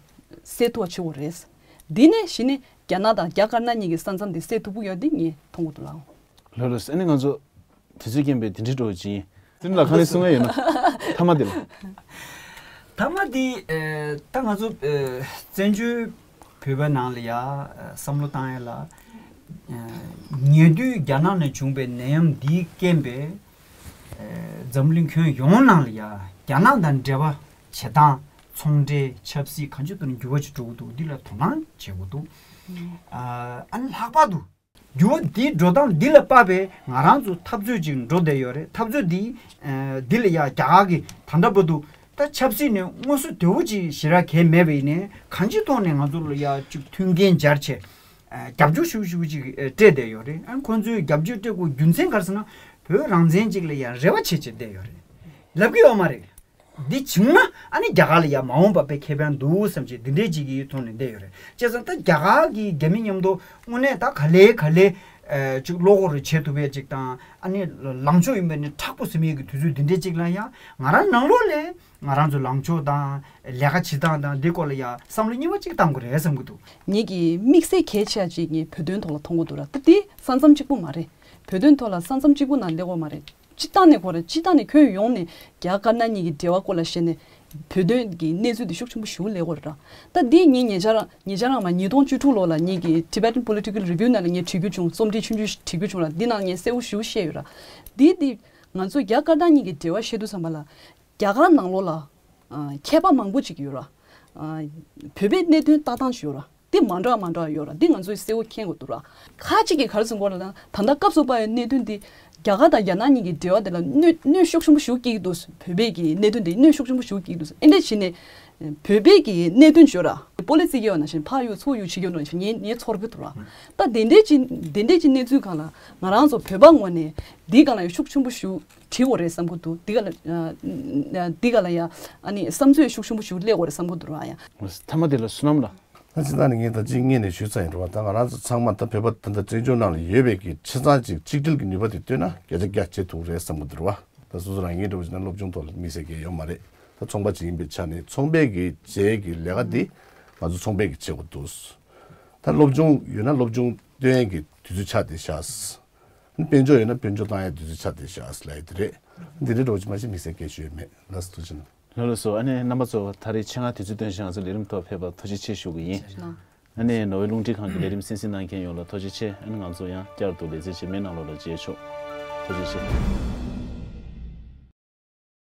སེལ་ཐུབ་པ་བྱེད་དགོས་རེད། འདི་ནས་གཞི་ནས་རྒྱ་ནག་དང་རྒྱ་དཀར་ནག་གཉིས་ཀྱི་ས་མཚམས་འདི་སེལ་ཐུབ་ཀྱི་ཡོད་འདི་ངས་མཐོང་གི་འདུག་ལགས། ལགས་ལགས། ཨ་ནི་ང་ཚོ་དུས་ཚོད་རྐྱེན་པས་འདི་འདྲའི་འགྲོ་བ་ཅིག་ཡིན། དེ་ནི་ལ་ཁ་ནས་གསུང་ཡ་ཡོད་ན་མཐའ་མ་དེ་ལ། མཐའ་མ་དེ་ཨེ་ད་ང་ཚོ་ཨེ་བཙན་བྱོལ་བོད་པ་ནང་ལ་ཡ་ཨེ་བསམ་བློ་བཏང་ཡ་ལ། ཨེ་ཉེ་དུས་རྒྱ་ནག་ནས་བྱུང་པའི་ནད་ཡམས་འདིའི་རྐྱེན་པས། ཨེ་འཛམ་གླིང་ཁྱོན་ཡོངས་ནང་ལ་ཡ་རྒྱ་ནག་དང་འབྲེལ་བ་བྱེད་སྟངས་ཚོང་འབྲེལ་ཆབ་སྲིད་གང་ཅི་ཐོག་ནས་འགྱུར་བ་ཅིག་འགྲོ་གི་འདུག་འདི་ལ་དོ་སྣང་བྱེད་དགོས་འདུག་ཨ་ཨ་ནི་ལྷག་པར་དུ་འགྱུར་བ་འདིའི་འགྲོ་སྟངས་འདི་ལ་དཔག་པའི་ང་རང་ཚོ་འཐབ་རྩོད་ཅིག་འགྲོ་བསྡད་ཡོད་རེད། འཐབ་རྩོད་འདི་ཨ་འདི་ལ་ཡ་རྒྱ་གར་གྱི་ད་ལྟ་བར་དུ་ད་ཆབ་སྲིད་ནས་མངོན་གསལ་དོད་པོ་ཅིག་ཞེ་དྲག་གང་ཡང་མེད་པ་ཡིན་ནའི་གང་ཅི་ཐོག་ནས་ང་ཚོ་ལ་ཡ་ཅིག་མཐུན་རྐྱེན་སྦྱར་བྱས། རྒྱབ་སྐྱོར་ཞུ་ཞུ་ཅིག་སྤྲད་བསྡད་ཡོད་རེད། ཨ་ཁོང་ཚོས་རྒྱབ་སྐྱོར་སྤྲད་དགོས་རྒྱུ་མཚན་ག་རེ་ཟེར་ན་བོད་རང་བཙན་ཅིག་ལ་ཡང་རེ་བ་བྱེད་བྱེད་བསྡད་ཡོད་རེད། ལབ་ཀྱི་ཡོད་མ་རེད། འདི་བྱུང་ན་ཨ་ནི་རྒྱ་གར་ལ་ཡ་མ་འོངས་པ་དཔེ་ཁེ་ཕན་འདུག་བསམ་ཅིག་འདི་འདྲའི་ཅིག་གི་ཐོག་ནས་བསྡད་ཡོད་རེད། བྱས་ཙང་ད་རྒྱ་གར་གྱི་རྒྱ་མི་མཉམ་དུ་དངོས་གནས་ད་ག་ལེ་ག་ལེ་ཨ་ཅིག་བློ་ཁོག་རེ་བྱེད་ཐུབ་པའི་ཅིག་དང་ཨ་ནི་ལངས་ཕྱོགས་ཡིན་པ་ནི་མཁྲེགས་པོ་ཟིན་ཡས་ཀྱི་དུས་ཚོད་འདི་འདྲའི་ཅིག་ལ་ཡ་ང་རང་ནང་ལོགས་ལ་ང་རང་ཚོ་ལངས་ཕྱོགས་དང་ལས་ཀ་བྱེད་སྟངས་དང་འདི་སྐོར་ལ་ཡ་བསམ་བློ་གཉིས་པ་ཅིག་གཏང་དགོས་རེད་བསམ་གྱི་འདུག་ངེད་ཀྱི་དམིགས་བསལ་གལ་ཆེ་བ་ཅིག་ངས་བོད་དོན་ཐོག་ལ་མཐོང་གི་འདུག་ར། ད་འདི་ས་མཚམས་གཅིག་པུ་མ་རེད། བོད་དོན་ཐོག་ལ་ས་མཚམས་གཅིག་པུ་ནང་སླེབས་ཀྱི་མ་རེད། སྤྱིར་བཏང་ནས་ཁོ་ར་སྤྱིར་བཏང་ནས་ཁྱོན་ཡོངས་ནས་རྒྱ་དཀར་ནག་གཉིས་ཀྱི་འབྲེལ་བ་སྐོར་ལ་བཤད་ནས་བོད་དོན་གྱི་གནས་ཚུལ་འདི་ཤུགས་ཆེན་པོ་ཞེ་པོ་སླེབས་ཀྱི་རེད་ར། ད་འདི་ངས་ཉེ་ཆར་ཉེ་ཆར་རང་མ་ཉིས་སྟོང་བཅུ་དྲུག་ལོ་ལ་ངེད་ཀྱི་Tibetan Political Review ནང་ལ་ངས་བྲིས་རྒྱུ་བྱུང་། རྩོམ་བྲིས་ཆུང་ཆུང་ཞིག་བྲིས་རྒྱུ་བྱུང་ར། འདི་ནང་ངས་གསལ་པོ་ཞེ་པོ་བཤད་ཡོད་ར། འདི་འདི་ང་ཚོ་རྒྱ་དཀར་ནག་གཉིས་ཀྱི་འབྲེལ་བ་བཤད་དུས་ཙམ་པ་ལ་རྒྱ་གར་ནང་ལོགས་ལ་ཨ་མཁས་པ་མང་པོ་ཅིག་ཡོད་ར། ཨ་བོད་པའི་གནད་དོན་ལྟ་སྟངས་ཤིག་ཡོད་ར། འདི་མ་འདྲ་མ་འདྲ་ཡོད་ར། འདི་ང་ཚོས་གསལ་པོ་མཁྱེན་དགོས་འདུག་ར། ཁ་ཅིག་གིས་ག་རེ་གསུང་གི་ཡོད་རེད་ལབ་ན། ད་ལྟ་སྐབས་སུ་བབས་པའི་གནད་དོན་འདི་རྒྱ་གར་དང་རྒྱ་ནག་གཉིས་ཀྱི་འབྲེལ་བ་དེ་ལ་གནོད་གནོད་ཤུགས་ཆེན་པོ་ཞེ་པོ་སྐྱེལ་གྱི་འདུག་བོད་པའི་གི་གནད་དོན་དེ་གནོད་ཤུགས་ཆེན་པོ་ཞེ་པོ་སྐྱེལ་གྱི་འདུག་ཨེ་འདྲ་བྱས་ནས་བོད་པའི་གི་གནད་དོན་ཅིག་ཡོད་ར། སྤོ་ལོ་རྩེད་ཀྱི་ཡོད་ནང་བཞིན་ཕར་གཡུག་ཚུར་གཡུག་བྱེད་ཀྱི་ཡོད་ནང་བཞིན་ངས་ངས་ཚོར་གྱི་འདུག་ར། ད་དེ་འདྲའི་ཅིག་དེ་འདྲའི་ཅིག་གནས་ཚུལ་སྒང་ལ་ང་རང་ཚོ་བོད་པ་ངོས་ནས་འདིའི་སྒང་ལ་ཡང་ཤུགས་ཆེན་པོ་ཞེ་པོ་བྲིས་དགོས་རེད་བསམ་གྱི་འདུག་འདི་ག་ལ་ཨ་འདི་ག་ལ་ཡ་ཨ་ནི་བསམ་ཚུལ་ཤུགས་ཆེན་པོ་ཞེ་པོ་སླེབས་དགོས་རེད་བསམ་གྱི་འདུག་ར། ཡ། མཐའ་མ་དེ་ལ་བསོད་ནམས་ལགས། ད་སྤྱིར་བཏང་ནས་ངས་ད་ཅིག་སྔོན་ནས་ཞུས་ཚར་ཡིན་རེད་བ། ད་ང་རང་ཚོ་ཚང་མ་ད་བོད་པ་ད་ལྟ་བཙན་བྱོལ་ནང་ལ་ཡོད་པའི་གི་ཆ་ཚང་ཅིག་གཅིག་སྒྲིལ་གྱི་ནུས་པ་དེ་བཏོན་ན་བརྒྱ་ཆ་བརྒྱ་བྱེད་ཐུབ་རེད་བསམ་གྱི་འདུག་རེད་བ། ད་སོ་སོ་རང་ངའི་འདྲ་བོ་བྱས་ན་སློབ་སྦྱོང་ཐོག་ལ་དམིགས་བསལ་གྱི་ཡོད་མ་རེད། ད་ཚོང་པ་ཅིག་ཡིན་པའི་ཆ་ནས་ཚོང་པའི་གི་རྗེས་ཀྱི་ལས་ཀ་འདི་ང་ཚོ་ཚོང་པའི་གི་བྱེད་དགོས་འདུག་ད་སློབ་སྦྱོང་ཡོད་ན་སློབ་སྦྱོང་སྟོན་ཡས་ཀྱི་དུས་ཚོད་ཆགས་བསྡད་ཤག་དཔལ་འབྱོར་ཡོད་ན་དཔལ་འབྱོར་བཏང་ཡས་དུས་ཚོད་ཆགས་བསྡད་ཤག་ལབ་ཡས་དེ་རེད། འདི་འདྲའི་འདྲ་བོ་ཅིག་མ་གཞི་དམིགས་བསལ་སྐད་ཆ་ཡོད་མེད། ལགས་སོ། ཐུགས་རྗེ་གནང་། ལགས་ལགས་སོ། ཨ་ནི་རྣམ་པ་ཚོ་ད་རེས་ཆེད་མངགས་དུས་ཚོད་བཏོན་བཞིན་ང་ཚོ་ལས་རིམ་ཐོག་ཕེབས་པར་ཐུགས་རྗེ་ཆེ་ཞུ་གི་ཡིན། ཨ་ནི་ནོར་ཝེ་རླུང་འཕྲིན་ཁང་གི་ལས་རིམ་གསན་གཟིགས་གནང་མཁན་ཡོངས་ལ་ཐུགས་རྗེ་ཆེ། ཨ་ནི་ང་ཚོ་ཡང་བསྐྱར་དུ་ལེ་ཚན་རྗེས་མའི་ནང་ལོགས་ལ་མཇལ་ཆོག་ཐུགས་རྗེ་ཆེ།